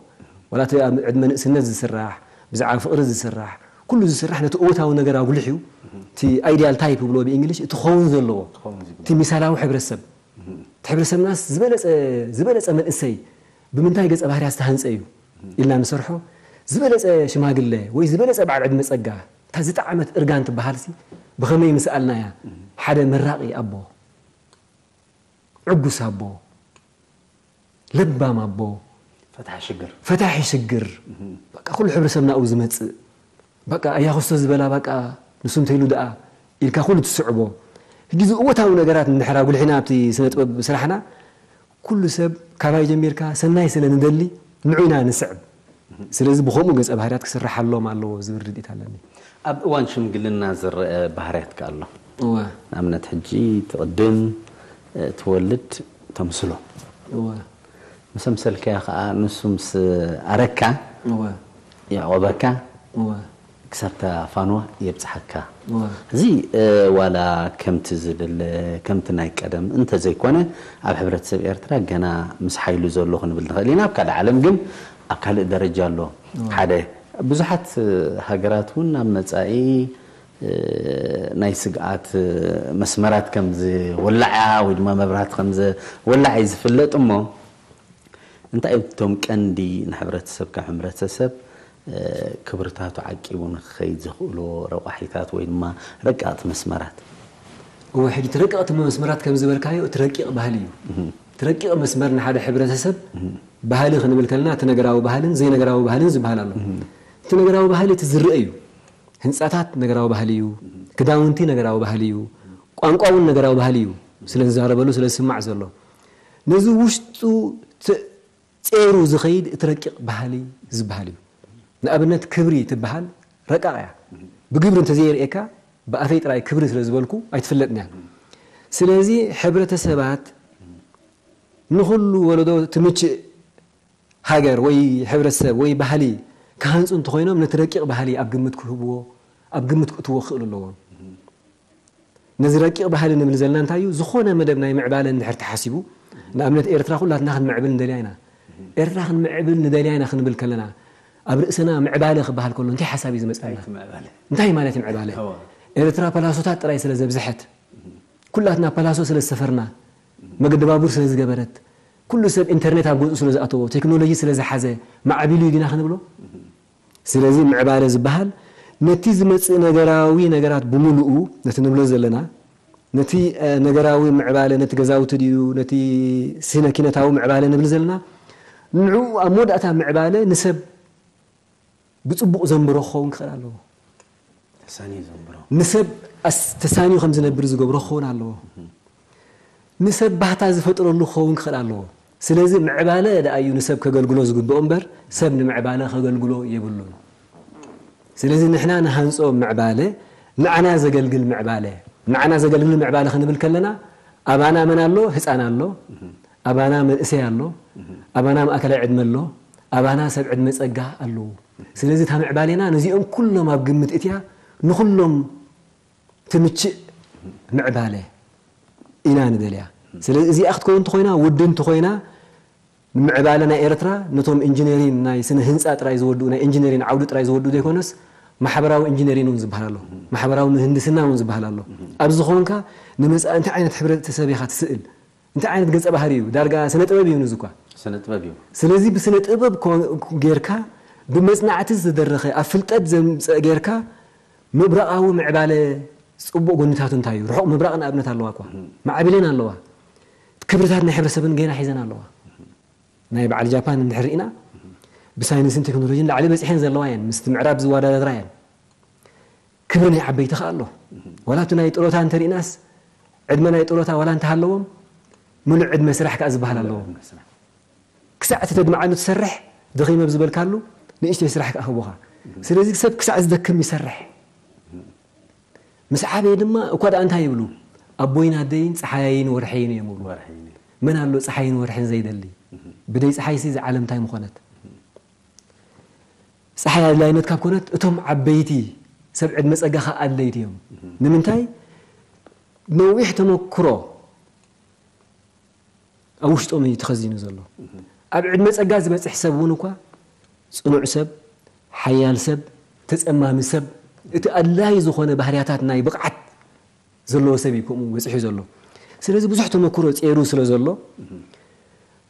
ዋላ እቲ ኣብ ዕድመ ንእስነት ዝስራሕ፣ ብዛዕባ ፍቕሪ ዝስራሕ፣ ኩሉ ዝስራሕ ነቲ እወታዊ ነገር ኣጉልሕ እዩ። እቲ ኣይዲያል ታይፕ ብሎ ብእንግሊሽ እቲ ክኸውን ዘለዎ፣ ክኸውን ዝግብኦ። እቲ ሚሳላዊ ሕብረተሰብ። እቲ ሕብረተሰብናስ ዝበለጸ፣ ዝበለጸ መንእሰይ ብምንታይ ገጸ ባህርያት ዝተሃንጸ እዩ ኢልና ንሰርሖ፣ ዝበለጸ ሽማግለ ወይ ዝበለጸ በዓል ዕድመ ጸጋ፣ እታ ዝጠዓመት እርጋን ትበሃልሲ ብኸመይ ምስኣልናያ? ሓደ መራቒ ኣቦ፣ ዕጉስ ኣቦ፣ ለባም ኣቦ፣ ፈታሒ ሽግር። ፈታሒ ሽግር። በቃ ኩሉ ሕብረተሰብ ናብኡ ዝመጽእ። በቃ ኣያኹስቶ ዝበላ በቃ ንሱ እንተኢሉ ደኣ ኢልካ ኩሉ ትስዕቦ። ሕጂ እዚ እወታዊ ነገራት እንድሕር ኣጉልሒና ኣብቲ ስነ ጥበብ ስራሕና፣ ኩሉ ሰብ ካባይ ጀሚርካ ሰናይ ስለ ንደሊ ንዑ ኢና ንስዕብ። ስለዚ ብኸምኡ ገጸ ባህርያት ክስርሓሎም ኣለዎ ዝብል ርድኢት ኣለኒ። ኣብ እዋን ሽምግልና ዝረአ ባህርያት ከ ኣሎ? እወ። ንኣብነት ሕጂ ትቕድም፣ እ፣ ትወልድ፣ ተምስሎ። እወ። ምስ ኣምሰልካያ ከኣ ንሱ ምስ ኣረካ እወ። የዕቆበካ እወ። ክሳብታ ፋንዋ የብጽሓካ። እወ። እዚ፣ እ፣ ዋላ ከምቲ ዝድለ፣ ከምቲ ናይ ቀደም እንተዘይኮነ፣ ኣብ ሕብረተሰብ ኤርትራ ገና ምስ ሓይሉ ዘሎ ክንብል ንኽእል ኢና። ኣብ ካልእ ዓለም ግን ኣብ ካልእ ደረጃ ኣሎ። እወ። ሓደ፣ ብዙሓት፣ እ፣ ሃገራት እውን ኣብ መጻኢ፣ እ፣ ናይ ስግኣት፣ እ፣ መስመራት ከም ዝወላዓ ወይ ድማ መብራህቲ ከም ዝወላዓ እዩ ዝፍለጥ እሞ፣ እንታይ እዮም እቶም ቀንዲ ንሕብረተሰብ ካብ ሕብረተሰብ፣ እ፣ ክብርታቱ ዓቂቡ ንክኸይድ ዘኽእሎ ረቋሒታት ወይ ድማ ረቀቕቲ መስመራት? እወ፣ ሕጂ እቲ ረቀቕቲ መስመራት ከም ዝበልካዮ፣ እቲ ረቂቕ ባህሊ እዩ። እህ። እቲ ረቂቕ መስመር ንሓደ ሕብረተሰብ እህ። ባህሊ ክንብል ከለና፣ እቲ ነገራዊ ባህልን ዘይነገራዊ ባህልን ዝበሃል ኣሎ። እህ። እቲ ነገራዊ ባህሊ እቲ ዝርአ እዩ። ህንጻታት ነገራዊ ባህሊ እዩ። ክዳውንቲ ነገራዊ ባህሊ እዩ። ቋንቋ እውን ነገራዊ ባህሊ እዩ። ስለ ዝዛረበሉ፣ ስለ ዝስማዕ ዘሎ። ነዚ ውሽጡ ት-፣ ጼሩ ዝኸይድ እቲ ረቂቕ ባህሊ ዝበሃል እዩ። ንኣብነት ክብሪ ትበሃል ረቃቕ እያ። ብግብሪ እንተዘየርእየካ ብኣፈይ ጥራይ ክብሪ ስለ ዝበልኩ ኣይትፍለጥን እያ። ስለዚ ሕብረተሰባት ንኹሉ ወለዶ ትምችእ ሃገር ወይ ሕብረተሰብ ወይ ባህሊ ክሃንጹ እንተኾይኖም ነቲ ረቂቕ ባህሊ ኣብ ግምት ክህብዎ፣ ኣብ ግምት ክእትዎ ክኽእሉ ኣለዎም። ነዚ ረቂቕ ባህሊ ንብል ዘለና እንታይ እዩ? ዝኾነ መደብ ናይ ምዕባለ እንድሕር ተሓሲቡ፣ ንኣብነት ኤርትራ ኩላትና ክንምዕብል ንደልያ ኢና። ኤርትራ ክንምዕብል ንደልያ ኢና ክንብል ከለና፣ ኣብ ርእስና ምዕባለ ክበሃል ከሎ እንታይ ሓሳብ እዩ ዝመጽኣና? እንታይ ምዕባለ? እንታይ ማለት እዩ ምዕባለ? እወ። ኤርትራ ፓላሶታት ጥራይ ስለ ዘብዝሐት፣ ኩላትና ፓላሶ ስለ ዝሰፈርና፣ መገዲ ባቡር ስለ ዝገበረት፣ ኩሉ ሰብ ኢንተርኔት ኣብ ገጹ ስለ ዝኣተዎ፣ ቴክኖሎጂ ስለ ዝሓዘ፣ ማዕቢሉ እዩ ዲና ክንብሎ? ስለዚ ምዕባለ ዝበሃል ነቲ ዝመጽእ ነገራዊ ነገራት ብምሉኡ፣ ነቲ ንብሎ ዘለና፣ ነቲ፣ እ፣ ነገራዊ ምዕባለ፣ ነቲ ገዛውቲ ድዩ፣ ነቲ ስነ ኪነታዊ ምዕባለ ንብል ዘለና፣ ንዕኡ ኣብ መወዳእታ ምዕባለ ንሰብ ብጽቡቕ ዘንብሮ ክኸውን ክኽእል ኣለዎ። ተሳንዩ ዘንብሮ። ንሰብ ኣስ-፣ ተሳንዩ ከም ዝነብር ዝገብሮ ክኸውን ኣለዎ። ንሰብ ባህታ ዝፈጥረሉ ክኸውን ክኽእል ኣለዎ። ስለዚ ምዕባለ ደኣ እዩ ንሰብ ከገልግሎ ዝግብኦ እምበር፣ ሰብ ንምዕባለ ከገልግሎ የብሉን። ስለዚ ንሕና ንሃንጾ ምዕባለ፣ ንዓና ዘገልግል ምዕባለ። ንዓና ዘገልግል ምዕባለ ክንብል ከለና፣ ኣባና መን ኣሎ? ህጻን ኣሎ። ኣባና መንእሰይ ኣሎ። ኣባና ማእከላይ ዕድመ ኣሎ። ኣባና ሰብ ዕድመ ጸጋ ኣለዉ። ስለዚ እታ ምዕባሌና ነዚኦም ኩሎም ኣብ ግምት እትያ ንኹሎም ትምችእ ምዕባለ ኢና ንደልያ። ስለዚ እዚኣ ክትከውን እንተኾይና፣ ውዲ እንተኾይና፣ ንምዕባለ ናይ ኤርትራ ነቶም ኢንጂነሪን ናይ ስነ ህንጻ ጥራይ ዝወድኡ፣ ናይ ኢንጂነሪን ዓውዲ ጥራይ ዝወድኡ ዘይኮነስ፣ ማሕበራዊ ኢንጂነሪን እውን ዝበሃል ኣሎ፣ ማሕበራዊ ምህንድስና እውን ዝበሃል ኣሎ። ኣብዚ ዝኾንካ ንመጻኢ እንታይ ዓይነት ሕብረተሰብ ኢኻ ትስእል? እንታይ ዓይነት ገጸ ባህሪ እዩ? ዳርጋ ስነ ጥበብ እዩ ንዚ እኳ። ስነ ጥበብ እዩ። ስለዚ ብስነ ጥበብ ኮ- ጌርካ ብመጽናዕቲ ዝተደረኸ ኣብ ፍልጠት ዘምፀ ጌርካ ምብራቓዊ ምዕባለ ጽቡቕ ጎኒታቱ እንታይ እዩ? ርሑቕ ምብራቕ ንኣብነት ኣለዋ እኳ ማዕቢለን ኣለዋ። ክብርታት ናይ ሕብረተሰብን ገና ሒዘን ኣለዋ። ናይ በዓል ጃፓን እንድሕር ርኢና ብሳይንስን ቴክኖሎጂን ላዕሊ በፂሐን ዘለዋ እየን ምስቲ ምዕራብ ዝወዳደራ እየን። ክብሪ ናይ ዓበይቲ ከ ኣሎ። ዋላ እቲ ናይ ጥሮታ እንተሪእናስ ዕድመ ናይ ጥሮታ ዋላ እንተሃለዎም ምሉእ ዕድመ ስራሕ ከኣ ዝበሃል ኣለዎም። ክሳዕ እቲ ተድማዓሉ ትሰርሕ ደኺመ ብዝበልካሉ ንእሽተይ ስራሕ ከኣ ክቦኻ። ስለዚ ሰብ ክሳዕ ዝደክም ይሰርሕ። ምስ ዓበየ ድማ እኳ ደኣ እንታይ ይብሉ ኣቦይን ኣደይን ፀሓያይን ወርሐይን እዮም ይብሉ። ወርሐይን እዩ። መን ኣሎ ፀሓይን ወርሕን ዘይደሊ? ብደይ ፀሓይሲ እዚ ዓለም እንታይ ምኾነት? ፀሓይ ኣድላይነት ካብ ኮነት እቶም ዓበይቲ ሰብ ዕድመ ፀጋ ከዓ ኣድለይቲ እዮም። ንምንታይ? ነዊሕ ተመክሮ ኣብ ውሽጦም እዩ ተኸዚኑ ዘሎ። ኣብ ዕድመ ፀጋ ዝበፅሕ ሰብ እውን እኳ ፅኑዕ ሰብ፣ ሓያል ሰብ፣ ተፀማሚ ሰብ፣ እቲ ኣድላይ ዝኾነ ባህርያታት ናይ ብቕዓት ዘለዎ ሰብ እዩ ከምኡ በፂሑ ዘሎ። ስለዚ ብዙሕ ተመክሮ ፂሩ ስለ ዘሎ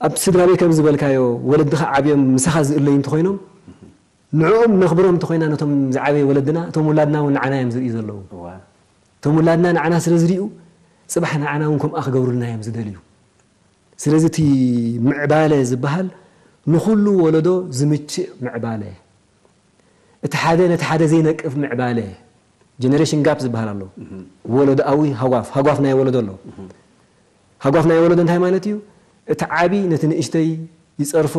ኣብ ስድራ ቤት ከም ዝበልካዮ ወለድኻ ዓብዮም ምሳኻ ዝእለዩ እንተኾይኖም ንዕኦም ነኽብሮም እንተኾይና ነቶም ዝዓበየ ወለድና እቶም ውላድና እውን ንዓና እዮም ዝርእዩ ዘለዉ። እዋ እቶም ውላድና ንዓና ስለ ዝርእዩ ፅባሕ ንዓና እውን ከምኣ ክገብሩልና እዮም ዝደልዩ። ስለዚ እቲ ምዕባለ ዝበሃል ንኹሉ ወለዶ ዝምችእ ምዕባለ፣ እቲ ሓደ ነቲ ሓደ ዘይነቅፍ ምዕባለ፣ ጀነሬሽን ጋፕ ዝበሃል ኣሎ። ወለዶኣዊ ሃጓፍ፣ ሃጓፍ ናይ ወለዶ ኣሎ። ሃጓፍ ናይ ወለዶ እንታይ ማለት እዩ? እቲ ዓቢ ነቲ ንእሽተይ ይጸርፎ፣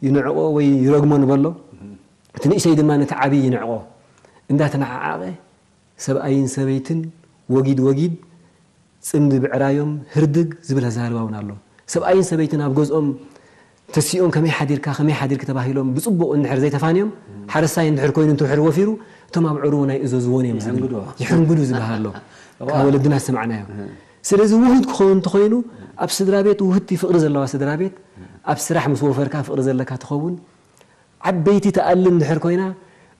ይንዕቆ ወይ ይረግሞ ንበሎ። እቲ ንእሽተይ ድማ ነቲ ዓቢ ይንዕቆ። እንዳተነዓዓቐ ሰብኣይን ሰበይትን ወጊድ ወጊድ ጽምዲ ብዕራዮም ህርድግ ዝብል ኣዘራርባ እውን ኣሎ። ሰብኣይን ሰበይትን ኣብ ገዝኦም ተሲኦም ከመይ ሓዲርካ ከመይ ሓዲርክ ተባሂሎም ብጽቡቕ እንድሕር ዘይተፋንዮም ሓረስታይ እንድሕር ኮይኑ እንተ ውሕድ ወፊሩ እቶም ኣብ ዕሩቡ ናይ እዘዝዎን እዮም ዝብል። ይሕንግዶ። ይሕንግዱ ዝበሃል ኣሎ። ካብ ወለድና ዝሰማዕናዮ። ስለዚ ውሁድ ክኸውን እንተኾይኑ ኣብ ስድራ ቤት ውህድቲ ፍቕሪ ዘለዋ ስድራ ቤት ኣብ ስራሕ ምስ ወፈርካ ፍቕሪ ዘለካ ትኸውን ዓበይቲ ትኣሊ እንድሕር ኮይና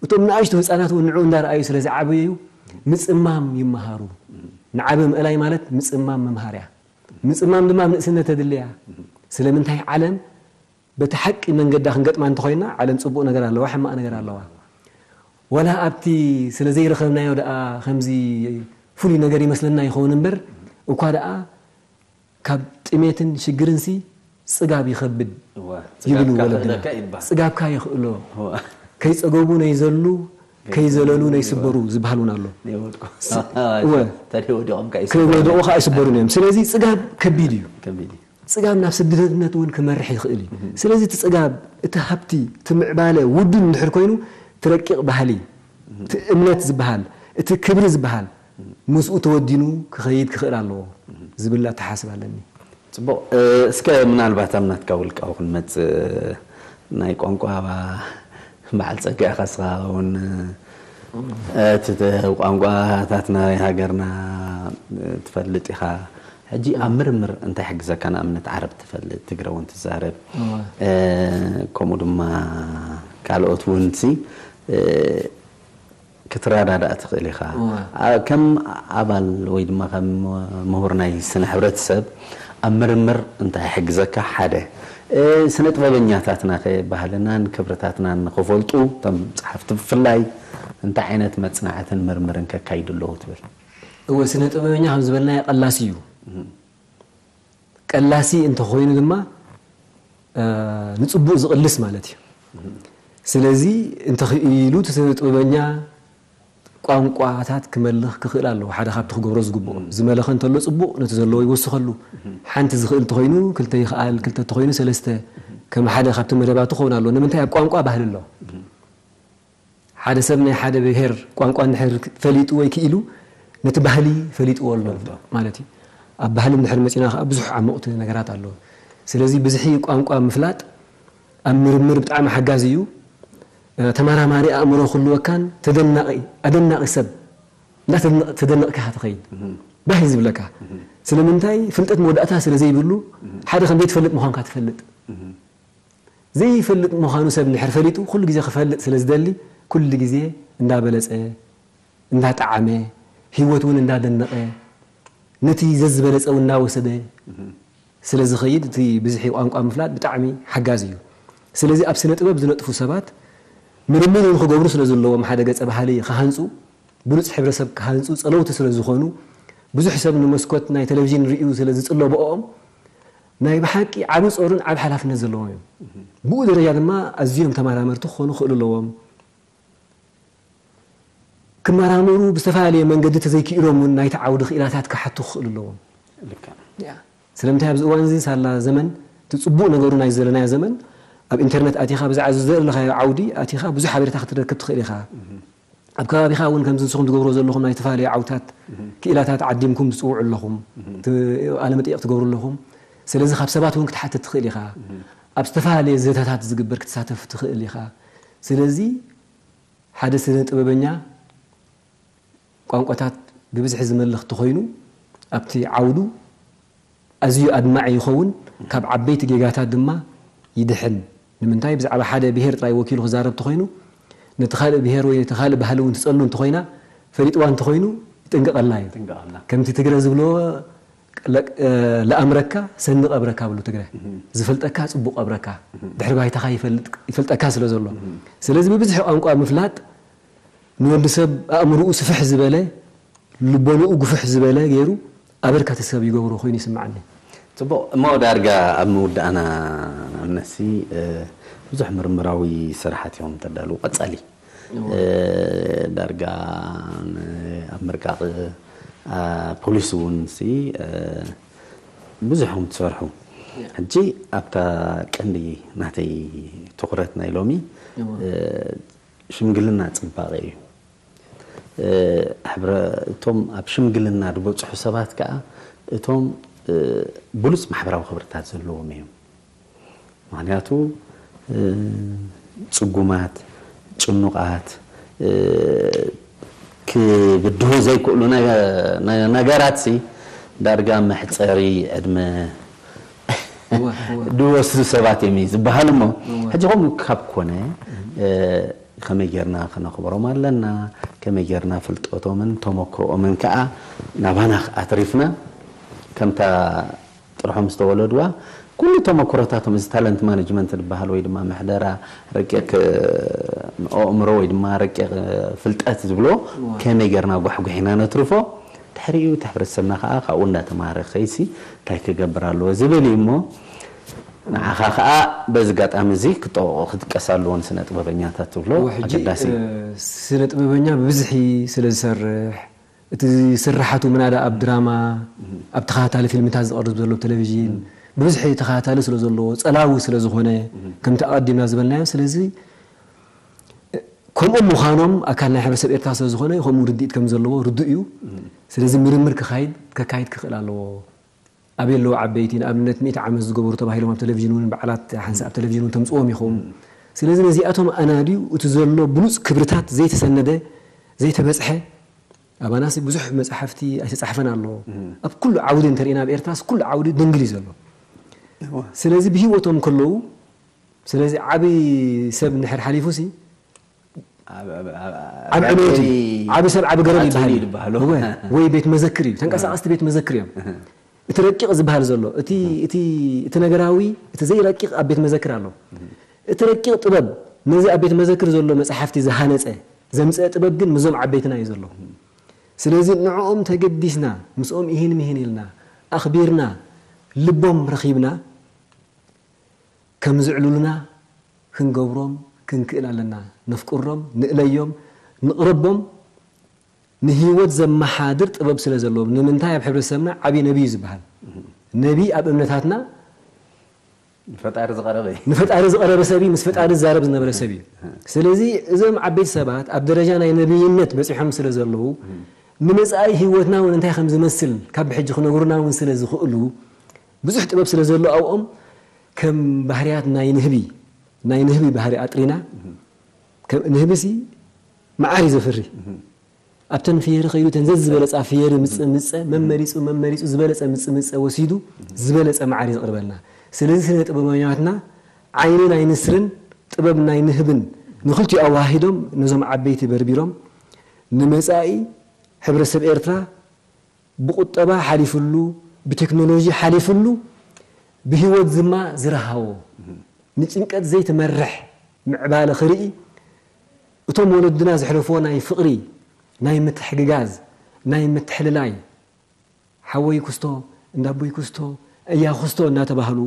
እቶም ንኣሽቱ ህፃናት እውን ንዑ እንዳረኣዩ ስለ ዝዓበዩ ምፅማም ይመሃሩ። ንዓቢ ምእላይ ማለት ምፅማም ምምሃር እያ። ምፅማም ድማ ኣብ ንእስነት ተድሊ እያ። ስለምንታይ ዓለም በቲ ሓቂ መንገዳ ክንገጥማ እንተኾይና ዓለም ፅቡቕ ነገር ኣለዋ፣ ሕማቕ ነገር ኣለዋ። ወላ ኣብቲ ስለ ዘይረኸብናዮ ደኣ ከምዚ ፍሉይ ነገር ይመስለና ይኸውን እምበር እኳ ደኣ ካብ ጥሜትን ሽግርንሲ ጽጋብ ይኸብድ እዋ፣ ይብሉ ጽጋብካ ወለድና። ክእለካ ይባል። ጽጋብካ ይኽእሎ። እዋ። ከይጸገቡ ነይዘሉ ከይዘለሉ ነይስበሩ ዝበሃል እውን ኣሎ። ነይወድቁ። እወ። ተደይ ወዲቖም ከኣ ይስበሩ። ከይወደቑ ከዓ ይስበሩን እዮም። ስለዚ ጽጋብ ከቢድ እዩ። ከቢድ እዩ። ጽጋብ ናብ ስደተነት እውን ክመርሕ ይኽእል እዩ። ስለዚ እቲ ጽጋብ፣ እቲ ሃብቲ፣ እቲ ምዕባለ ውዱን እንድሕር ኮይኑ፣ እቲ ረቂቕ ባህሊ፣ እቲ እምነት ዝበሃል፣ እቲ ክብሪ ዝበሃል ምስኡ ተወዲኑ ክኸይድ ክኽእል ኣለዎ ዝብል ኣተሓስብ ኣለኒ። ጽቡቕ። እ፣ እስከ ምናልባት ኣብ ናትካ ውልቃዊ ክንመጽእ፣ ናይ ቋንቋ በዓል ጸጋ ኢኻ እስኻ እውን፣ እ፣ እቲ ተ-፣ ቋንቋታት ናይ ሃገርና፣ እ፣ ትፈልጥ ኢኻ። ሕጂ ኣብ ምርምር እንታይ ይሕግዘካ? ንኣብነት ዓረብ ትፈልጥ፣ ትግረ እውን ትዛረብ። እወ። እ፣ ከምኡ ድማ ካልኦት እውን ሲ፣ እ፣ ክትረዳዳእ ትኽእል ኢኻ። እወ። ኣ-፣ ከም ኣባል ወይ ድማ ከም ምሁር ናይ ስነ ሕብረተሰብ ኣብ ምርምር እንታይ ይሕግዘካ? ሓደ፣ እ፣ ስነ ጥበበኛታትና ከ ባህልናን ክብርታትናን ንኽፈልጡ፣ እቶም ጸሓፍቲ ብፍላይ፣ እንታይ ዓይነት መጽናዕትን ምርምርን ከካይዱ ኣለዉ ትብል? እወ፣ ስነ ጥበበኛ ከም ዝበልናዮ ቀላሲ እዩ። ቀላሲ እንተኾይኑ ድማ፣ እ፣ ንጽቡቕ ዝቕልስ ማለት እዩ። ስለዚ እንተኽኢሉ እቲ ስነ ጥበበኛ ቋንቋታት ክመልኽ ክኽእል ኣለዎ። ሓደ ካብቲ ክገብሮ ዝግብኦ። ዝመለኸ እንተሎ ጽቡቕ፣ ነቲ ዘለዎ ይወስኸሉ። ሓንቲ ዝኽእል እንተኾይኑ ክልተ ይኽኣል፣ ክልተ እንተኾይኑ ሰለስተ። ከም ሓደ ካብቲ መደባቱ ክኸውን ኣለዎ። ንምንታይ ኣብ ቋንቋ ባህሊ ኣሎ። ሓደ ሰብ ናይ ሓደ ብሄር ቋንቋ እንድሕር ፈሊጡ ወይ ክኢሉ ነቲ ባህሊ ፈሊጥዎ ኣሎ ማለት እዩ። ኣብ ባህሊ እንድሕር መጺና ከዓ ብዙሕ ዓመቑቲ ነገራት ኣለዉ። ስለዚ ብዝሒ ቋንቋ ምፍላጥ ኣብ ምርምር ብጣዕሚ ሓጋዚ እዩ። እ፣ ተመራማሪ ኣእምሮ ክህልወካን ተደናቒ፣ ኣደናቒ ሰብ እንዳተደነቕ-፣ ተደነቕካ ኢኻ ትኸይድ። ባህሊ ዝብለካ። ስለምንታይ? ፍልጠት መወዳእታ ስለ ዘይብሉ ሓደ ከም ዘይትፈልጥ ምዃንካ ትፈልጥ። ዘይፈልጥ ምዃኑ ሰብ እንድሕር ፈሊጡ ኩሉ ግዜ ክፈልጥ ስለ ዝደሊ ኩሉ ግዜ እንዳበለጸ፣ እንዳጠዓመ፣ ህይወት እውን እንዳደነቐ፣ ነቲ ዘዝበለጸ እውን እንዳወሰደ ስለ ዝኸይድ እቲ ብዝሒ ቋንቋ ምፍላጥ ብጣዕሚ ሓጋዚ እዩ። ስለዚ ኣብ ስነ ጥበብ ዝነጥፉ ሰባት ምርምር እውን ክገብሩ ስለ ዘለዎም ሓደ ገጸ ባህሊ ክሃንጹ፣ ብሉጽ ሕብረተሰብ ክሃንጹ ጸለውቲ ስለ ዝኾኑ ብዙሕ ሰብ ንመስኮት ናይ ቴሌቪዥን ርእዩ ስለ ዝጽሎ ብኦም ናይ ብሓቂ ዓቢ ጾርን ዓቢ ሓላፍነት ዘለዎም እዮም። ብኡ ደረጃ ድማ ኣዝዮም ተመራመርቲ ክኾኑ ክኽእሉ ኣለዎም። ክመራመሩ ብዝተፈላለየ መንገዲ ተዘይክኢሎም እውን ናይቲ ዓውዲ ክኢላታት ክሓቱ ክኽእሉ ኣለዎም። ስለምንታይ ኣብዚ እዋን እዚ ሳላ ዘመን እቲ ጽቡቕ ነገሩ ናይ ዘለናዮ ዘመን ኣብ ኢንተርነት ኣቲኻ ብዛዕባ ዝደለኻዮ ዓውዲ ኣቲኻ ብዙሕ ሓበሬታ ክትረክብ ትኽእል ኢኻ። ኣብ ከባቢኻ እውን ከምዚ ንስኹም ትገብርዎ ዘለኹም ናይ ዝተፈላለዩ ዓውታት ክኢላታት ዓዲምኩም ትጽውዑ ኣለኹም፣ ቃለ መጠይቕ ትገብሩ ኣለኹም። ስለዚ ካብ ሰባት እውን ክትሓትት ትኽእል ኢኻ። ኣብ ዝተፈላለየ ዘተታት ዝግበር ክትሳተፍ ትኽእል ኢኻ። ስለዚ ሓደ ስነ ጥበበኛ ቋንቋታት ብብዝሒ ዝመልኽ ተኾይኑ ኣብቲ ዓውዱ ኣዝዩ ኣድማዒ ይኸውን፣ ካብ ዓበይቲ ጌጋታት ድማ ይድሕን። ንምንታይ ብዛዕባ ሓደ ብሄር ጥራይ ወኪሉ ክዛረብ ተኾይኑ ነቲ ካልእ ብሄር ወይ ነቲ ካልእ ባህሊ እውን ትጸሉ እንተኾይና ፈሊጥዋ እንተኾይኑ ይጥንቀቐላ እዩ። ከምቲ ትግረ ዝብሎ ለኣምረካ ሰኒ ቀብረካ ብሉ ትግረ፣ ዝፈልጠካ ጽቡቕ ቀብረካ፣ ድሕሪ ባይታኻ ይፈልጠካ ስለ ዘሎ። ስለዚ ብብዝሒ ቋንቋ ምፍላጥ ንወዲ ሰብ ኣእምርኡ ስፍሕ ዝበለ ልቦንኡ ግፍሕ ዝበለ ገይሩ ኣበርካቲ ሰብ ይገብሮ ኮይኑ ይስምዓኒ። ጽቡቕ እሞ ዳርጋ ኣብ ምውዳእና ንኣብነትሲ ብዙሕ ምርምራዊ ስራሓት እዮም ተዳልዉ ቀጻሊ ዳርጋ ኣብ ምርቃቕ ፖሊሲ እውን ሲ ብዙሕ እዮም ትሰርሑ። ሕጂ ኣብታ ቀንዲ ናተይ ትኹረት ናይ ሎሚ ሽምግልና ጽባቐ እዩ። እቶም ኣብ ሽምግልና ዝበፅሑ ሰባት ከዓ እቶም ብሉፅ ማሕበራዊ ክብርታት ዘለዎም እዮም። ምክንያቱ ፅጉማት፣ ጭኑቓት ክብድሁ ዘይክእሉ ነገራት ሲ ዳርጋ መሕፀሪ ዕድመ ዝወስዱ ሰባት እዮም እዩ ዝበሃል እሞ ሕጂ ከምኡ ካብ ኮነ ከመይ ጌርና ክነኽብሮም ኣለና? ከመይ ጌርና ፍልጠቶምን ተመክሮኦምን ከዓ ናባና ኣትሪፍና ከምታ ጥርሖም ዝተወለድዋ ኩሉ ተመክሮታቶም እዚ ታለንት ማኔጅመንት ዝበሃል ወይ ድማ ምሕደራ ረቂቕ ኣእምሮ ወይ ድማ ረቂቕ ፍልጠት ዝብሎ ከመይ ጌርና ጓሕጉሒና ነትርፎ ድሕሪኡ እቲ ሕብረተሰብና ከዓ ካብኡ እንዳተማሃረ ክኸይሲ እንታይ ክገብር ኣለዎ ዝብል እዩ እሞ ንዓኻ ከዓ በዚ ኣጋጣሚ እዚ ክጠቕቑ ክጥቀስ ኣለዎ ንስነ ጥበበኛታት ትብሎ ኣገዳሲ እዩ። ስነ ጥበበኛ ብብዝሒ ስለ ዝሰርሕ እቲ ስርሓቱ ምናዳ ኣብ ድራማ ኣብ ተኸታታሊ ፊልምታት ዝቐርብ ዘሎ ቴሌቪዥን ብብዝሒ ተኸታታሊ ስለ ዘለዎ ጸላዊ ስለ ዝኾነ ከምቲ ኣቐዲምና ዝበልናዮ ስለዚ ከምኦም ምዃኖም ኣካል ናይ ሕብረተሰብ ኤርትራ ስለ ዝኾነ ከምኡ ርድኢት ከም ዘለዎ ርዱእ እዩ። ስለዚ ምርምር ክካይድ ከካይድ ክኽእል ኣለዎ። ኣበይ ኣለዉ ዓበይቲ ንኣብነት ሚእቲ ዓመት ዝገበሩ ተባሂሎም ኣብ ቴሌቪዥን እውን በዓላት ሓንሳእ ኣብ ቴሌቪዥን እውን ተምፅዎም ኢኹም። ስለዚ ነዚኣቶም ኣናድዩ እቲ ዘሎ ብሉፅ ክብርታት ዘይተሰነደ ዘይተበፅሐ ኣባናሲ ብዙሕ መፅሓፍቲ ኣይተፃሕፈን ኣሎ። ኣብ ኩሉ ዓውዲ እንተርኢና ኣብ ኤርትራስ ኩሉ ዓውዲ ድንግል እዩ ዘሎ። ስለዚ ብሂወቶም ከለዉ ስለዚ ዓቢ ሰብ እንድሕር ሓሊፉ ሲ ዓቢ ዕብየት እዩ። ዓቢ ሰብ ዓቢ ገረብ ይበሃል እዩ። እወ፣ ወይ ቤት መዘክር እዩ። ተንቀሳቐስቲ ቤት መዘክር እዮም። እቲ ረቂቕ ዝበሃል ዘሎ እቲ እቲ እቲ ነገራዊ እቲ ዘይረቂቕ ኣብ ቤት መዘክር ኣሎ። እቲ ረቂቕ ጥበብ ነዚ ኣብ ቤት መዘክር ዘሎ መጽሓፍቲ ዝሃነጸ ዘምጸአ ጥበብ ግን ምስዞም ዓበይትና እዩ ዘሎ። ስለዚ ንዕኦም ተገዲስና ምስኦም ይህን ምሂን ኢልና ኣኽቢርና ልቦም ረኺብና ከም ዝዕሉልና ክንገብሮም ክንክእል ኣለና። ነፍቅሮም፣ ንእለዮም፣ ንቕረቦም። ንህይወት ዘመሓድር ጥበብ ስለ ዘለዎም። ንምንታይ ኣብ ሕብረተሰብና ዓብዪ ነቢይ እዩ ዝበሃል። ነቢይ ኣብ እምነታትና ንፈጣሪ ዝቐረበ እዩ። ንፈጣሪ ዝቐረበ ሰብ እዩ፣ ምስ ፈጣሪ ዝዛረብ ዝነበረ ሰብ እዩ። ስለዚ እዞም ዓበይቲ ሰባት ኣብ ደረጃ ናይ ነቢይነት በፂሖም ስለ ዘለዉ ንመፃኢ ህይወትና እውን እንታይ ከም ዝመስል ካብ ብሕጂ ክነግሩና እውን ስለ ዝኽእሉ ብዙሕ ጥበብ ስለ ዘሎ ኣብኦም ከም ባህርያት ናይ ንህቢ ናይ ንህቢ ባህሪ ኣጥሪና ንህቢ ሲ መዓር እዩ ዘፍሪ ኣብተን ፍየሪ ከይዱ ተን ዘዝበለፃ ፍየሪ ምፅምፀ መመሪፁ መመሪፁ ዝበለፀ ምፅምፀ ወሲዱ ዝበለፀ መዓር እዩ ዘቕርበልና ስለዚ ስነ ጥበበኛትና ዓይኒ ናይ ንስርን ጥበብ ናይ ንህብን ንክልቲኡ ኣዋሃሂዶም ነዞም ዓበይቲ በርቢሮም ንመፃኢ ሕብረተሰብ ኤርትራ ብቁጠባ ሓሊፍሉ ብቴክኖሎጂ ሓሊፍሉ ብህይወት ዝማ ዝረሃዎ ንጭንቀት ዘይትመርሕ ምዕባለ ክርኢ እቶም ወለድና ዘሕለፍዎ ናይ ፍቕሪ፣ ናይ ምትሕግጋዝ፣ ናይ ምትሕልላይ፣ ሓወይ ክስቶ፣ እንዳቦይ ክስቶ፣ እያ ክስቶ እናተባህሉ፣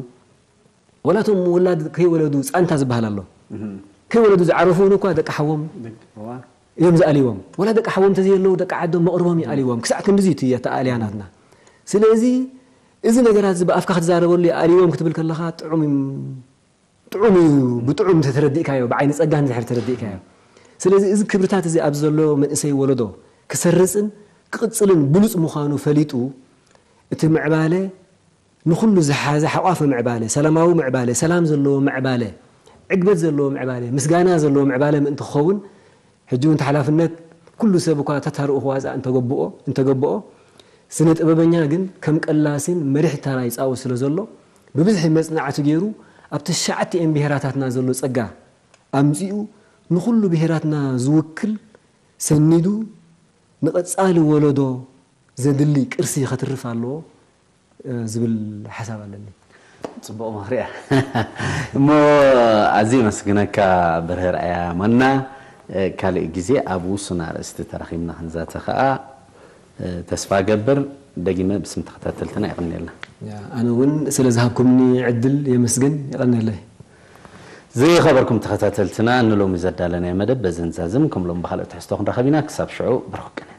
ወላቶም ውላድ ከይወለዱ ፃንታ ዝበሃል ኣሎ። ከይወለዱ ዝዓረፉ እውን እኳ ደቂ ሓዎም እዮም ዝኣልይዎም። ወላ ደቂ ሓዎም ተዘየለዉ ደቂ ዓዶም መቕርቦም ይኣልይዎም። ክሳዕ ክንድዚ እቲ ኣተኣልያ ናትና። ስለዚ እዚ ነገራት እዚ ብኣፍካ ክትዛረበሉ ይኣልይዎም ክትብል ከለኻ ጥዑም ጥዑም እዩ። ብጥዑም እንተተረዲእካዮ፣ ብዓይኒ ጸጋ እንድሕር ተረዲእካዮ። ስለዚ እዚ ክብርታት እዚ ኣብ ዘሎ መንእሰይ ወለዶ ክሰርጽን ክቕጽልን ብሉጽ ምዃኑ ፈሊጡ፣ እቲ ምዕባለ ንኹሉ ዝሓዘ ሓቋፊ ምዕባለ፣ ሰላማዊ ምዕባለ፣ ሰላም ዘለዎ ምዕባለ፣ ዕግበት ዘለዎ ምዕባለ፣ ምስጋና ዘለዎ ምዕባለ ምእንቲ ክኸውን ሕጂ እውን እቲ ሓላፍነት ኩሉ ሰብ እኳ ተታርኡ ክዋፃእ እንተገብኦ እንተገብኦ፣ ስነ ጥበበኛ ግን ከም ቀላሲን መሪሕ ተራ ይፃወት ስለ ዘሎ፣ ብብዝሒ መፅናዕቲ ገይሩ ኣብ ትሽዓቲኤን ብሄራታትና ዘሎ ፀጋ ኣምፂኡ ንኹሉ ብሄራትና ዝውክል ሰኒዱ ንቐፃሊ ወለዶ ዘድሊ ቅርሲ ከትርፍ ኣለዎ ዝብል ሓሳብ ኣለኒ። ፅቡቕ ምኽሪ እያ። እሞ ኣዝየ የመስግነካ ብርሀ ርኣያ ማና። ካልእ ግዜ ኣብ ውሱን ኣርእስቲ ተራኺብና ክንዛተ ከኣ ተስፋ ገብር። ደጊመ ብስም ተኸታተልትና የቐንየልና። ኣነ እውን ስለ ዝሃብኩምኒ ዕድል የመስግን። የቐንየለይ። ዝኸበርኩም ተኸታተልትና ንሎሚ ዘዳለናዮ መደብ በዚ ንዛዝም። ከም ሎም ብኻልእ ትሕዝቶ ክንራኸብ ኢና። ክሳብ ሽዑ ብሩኽ ቅነ።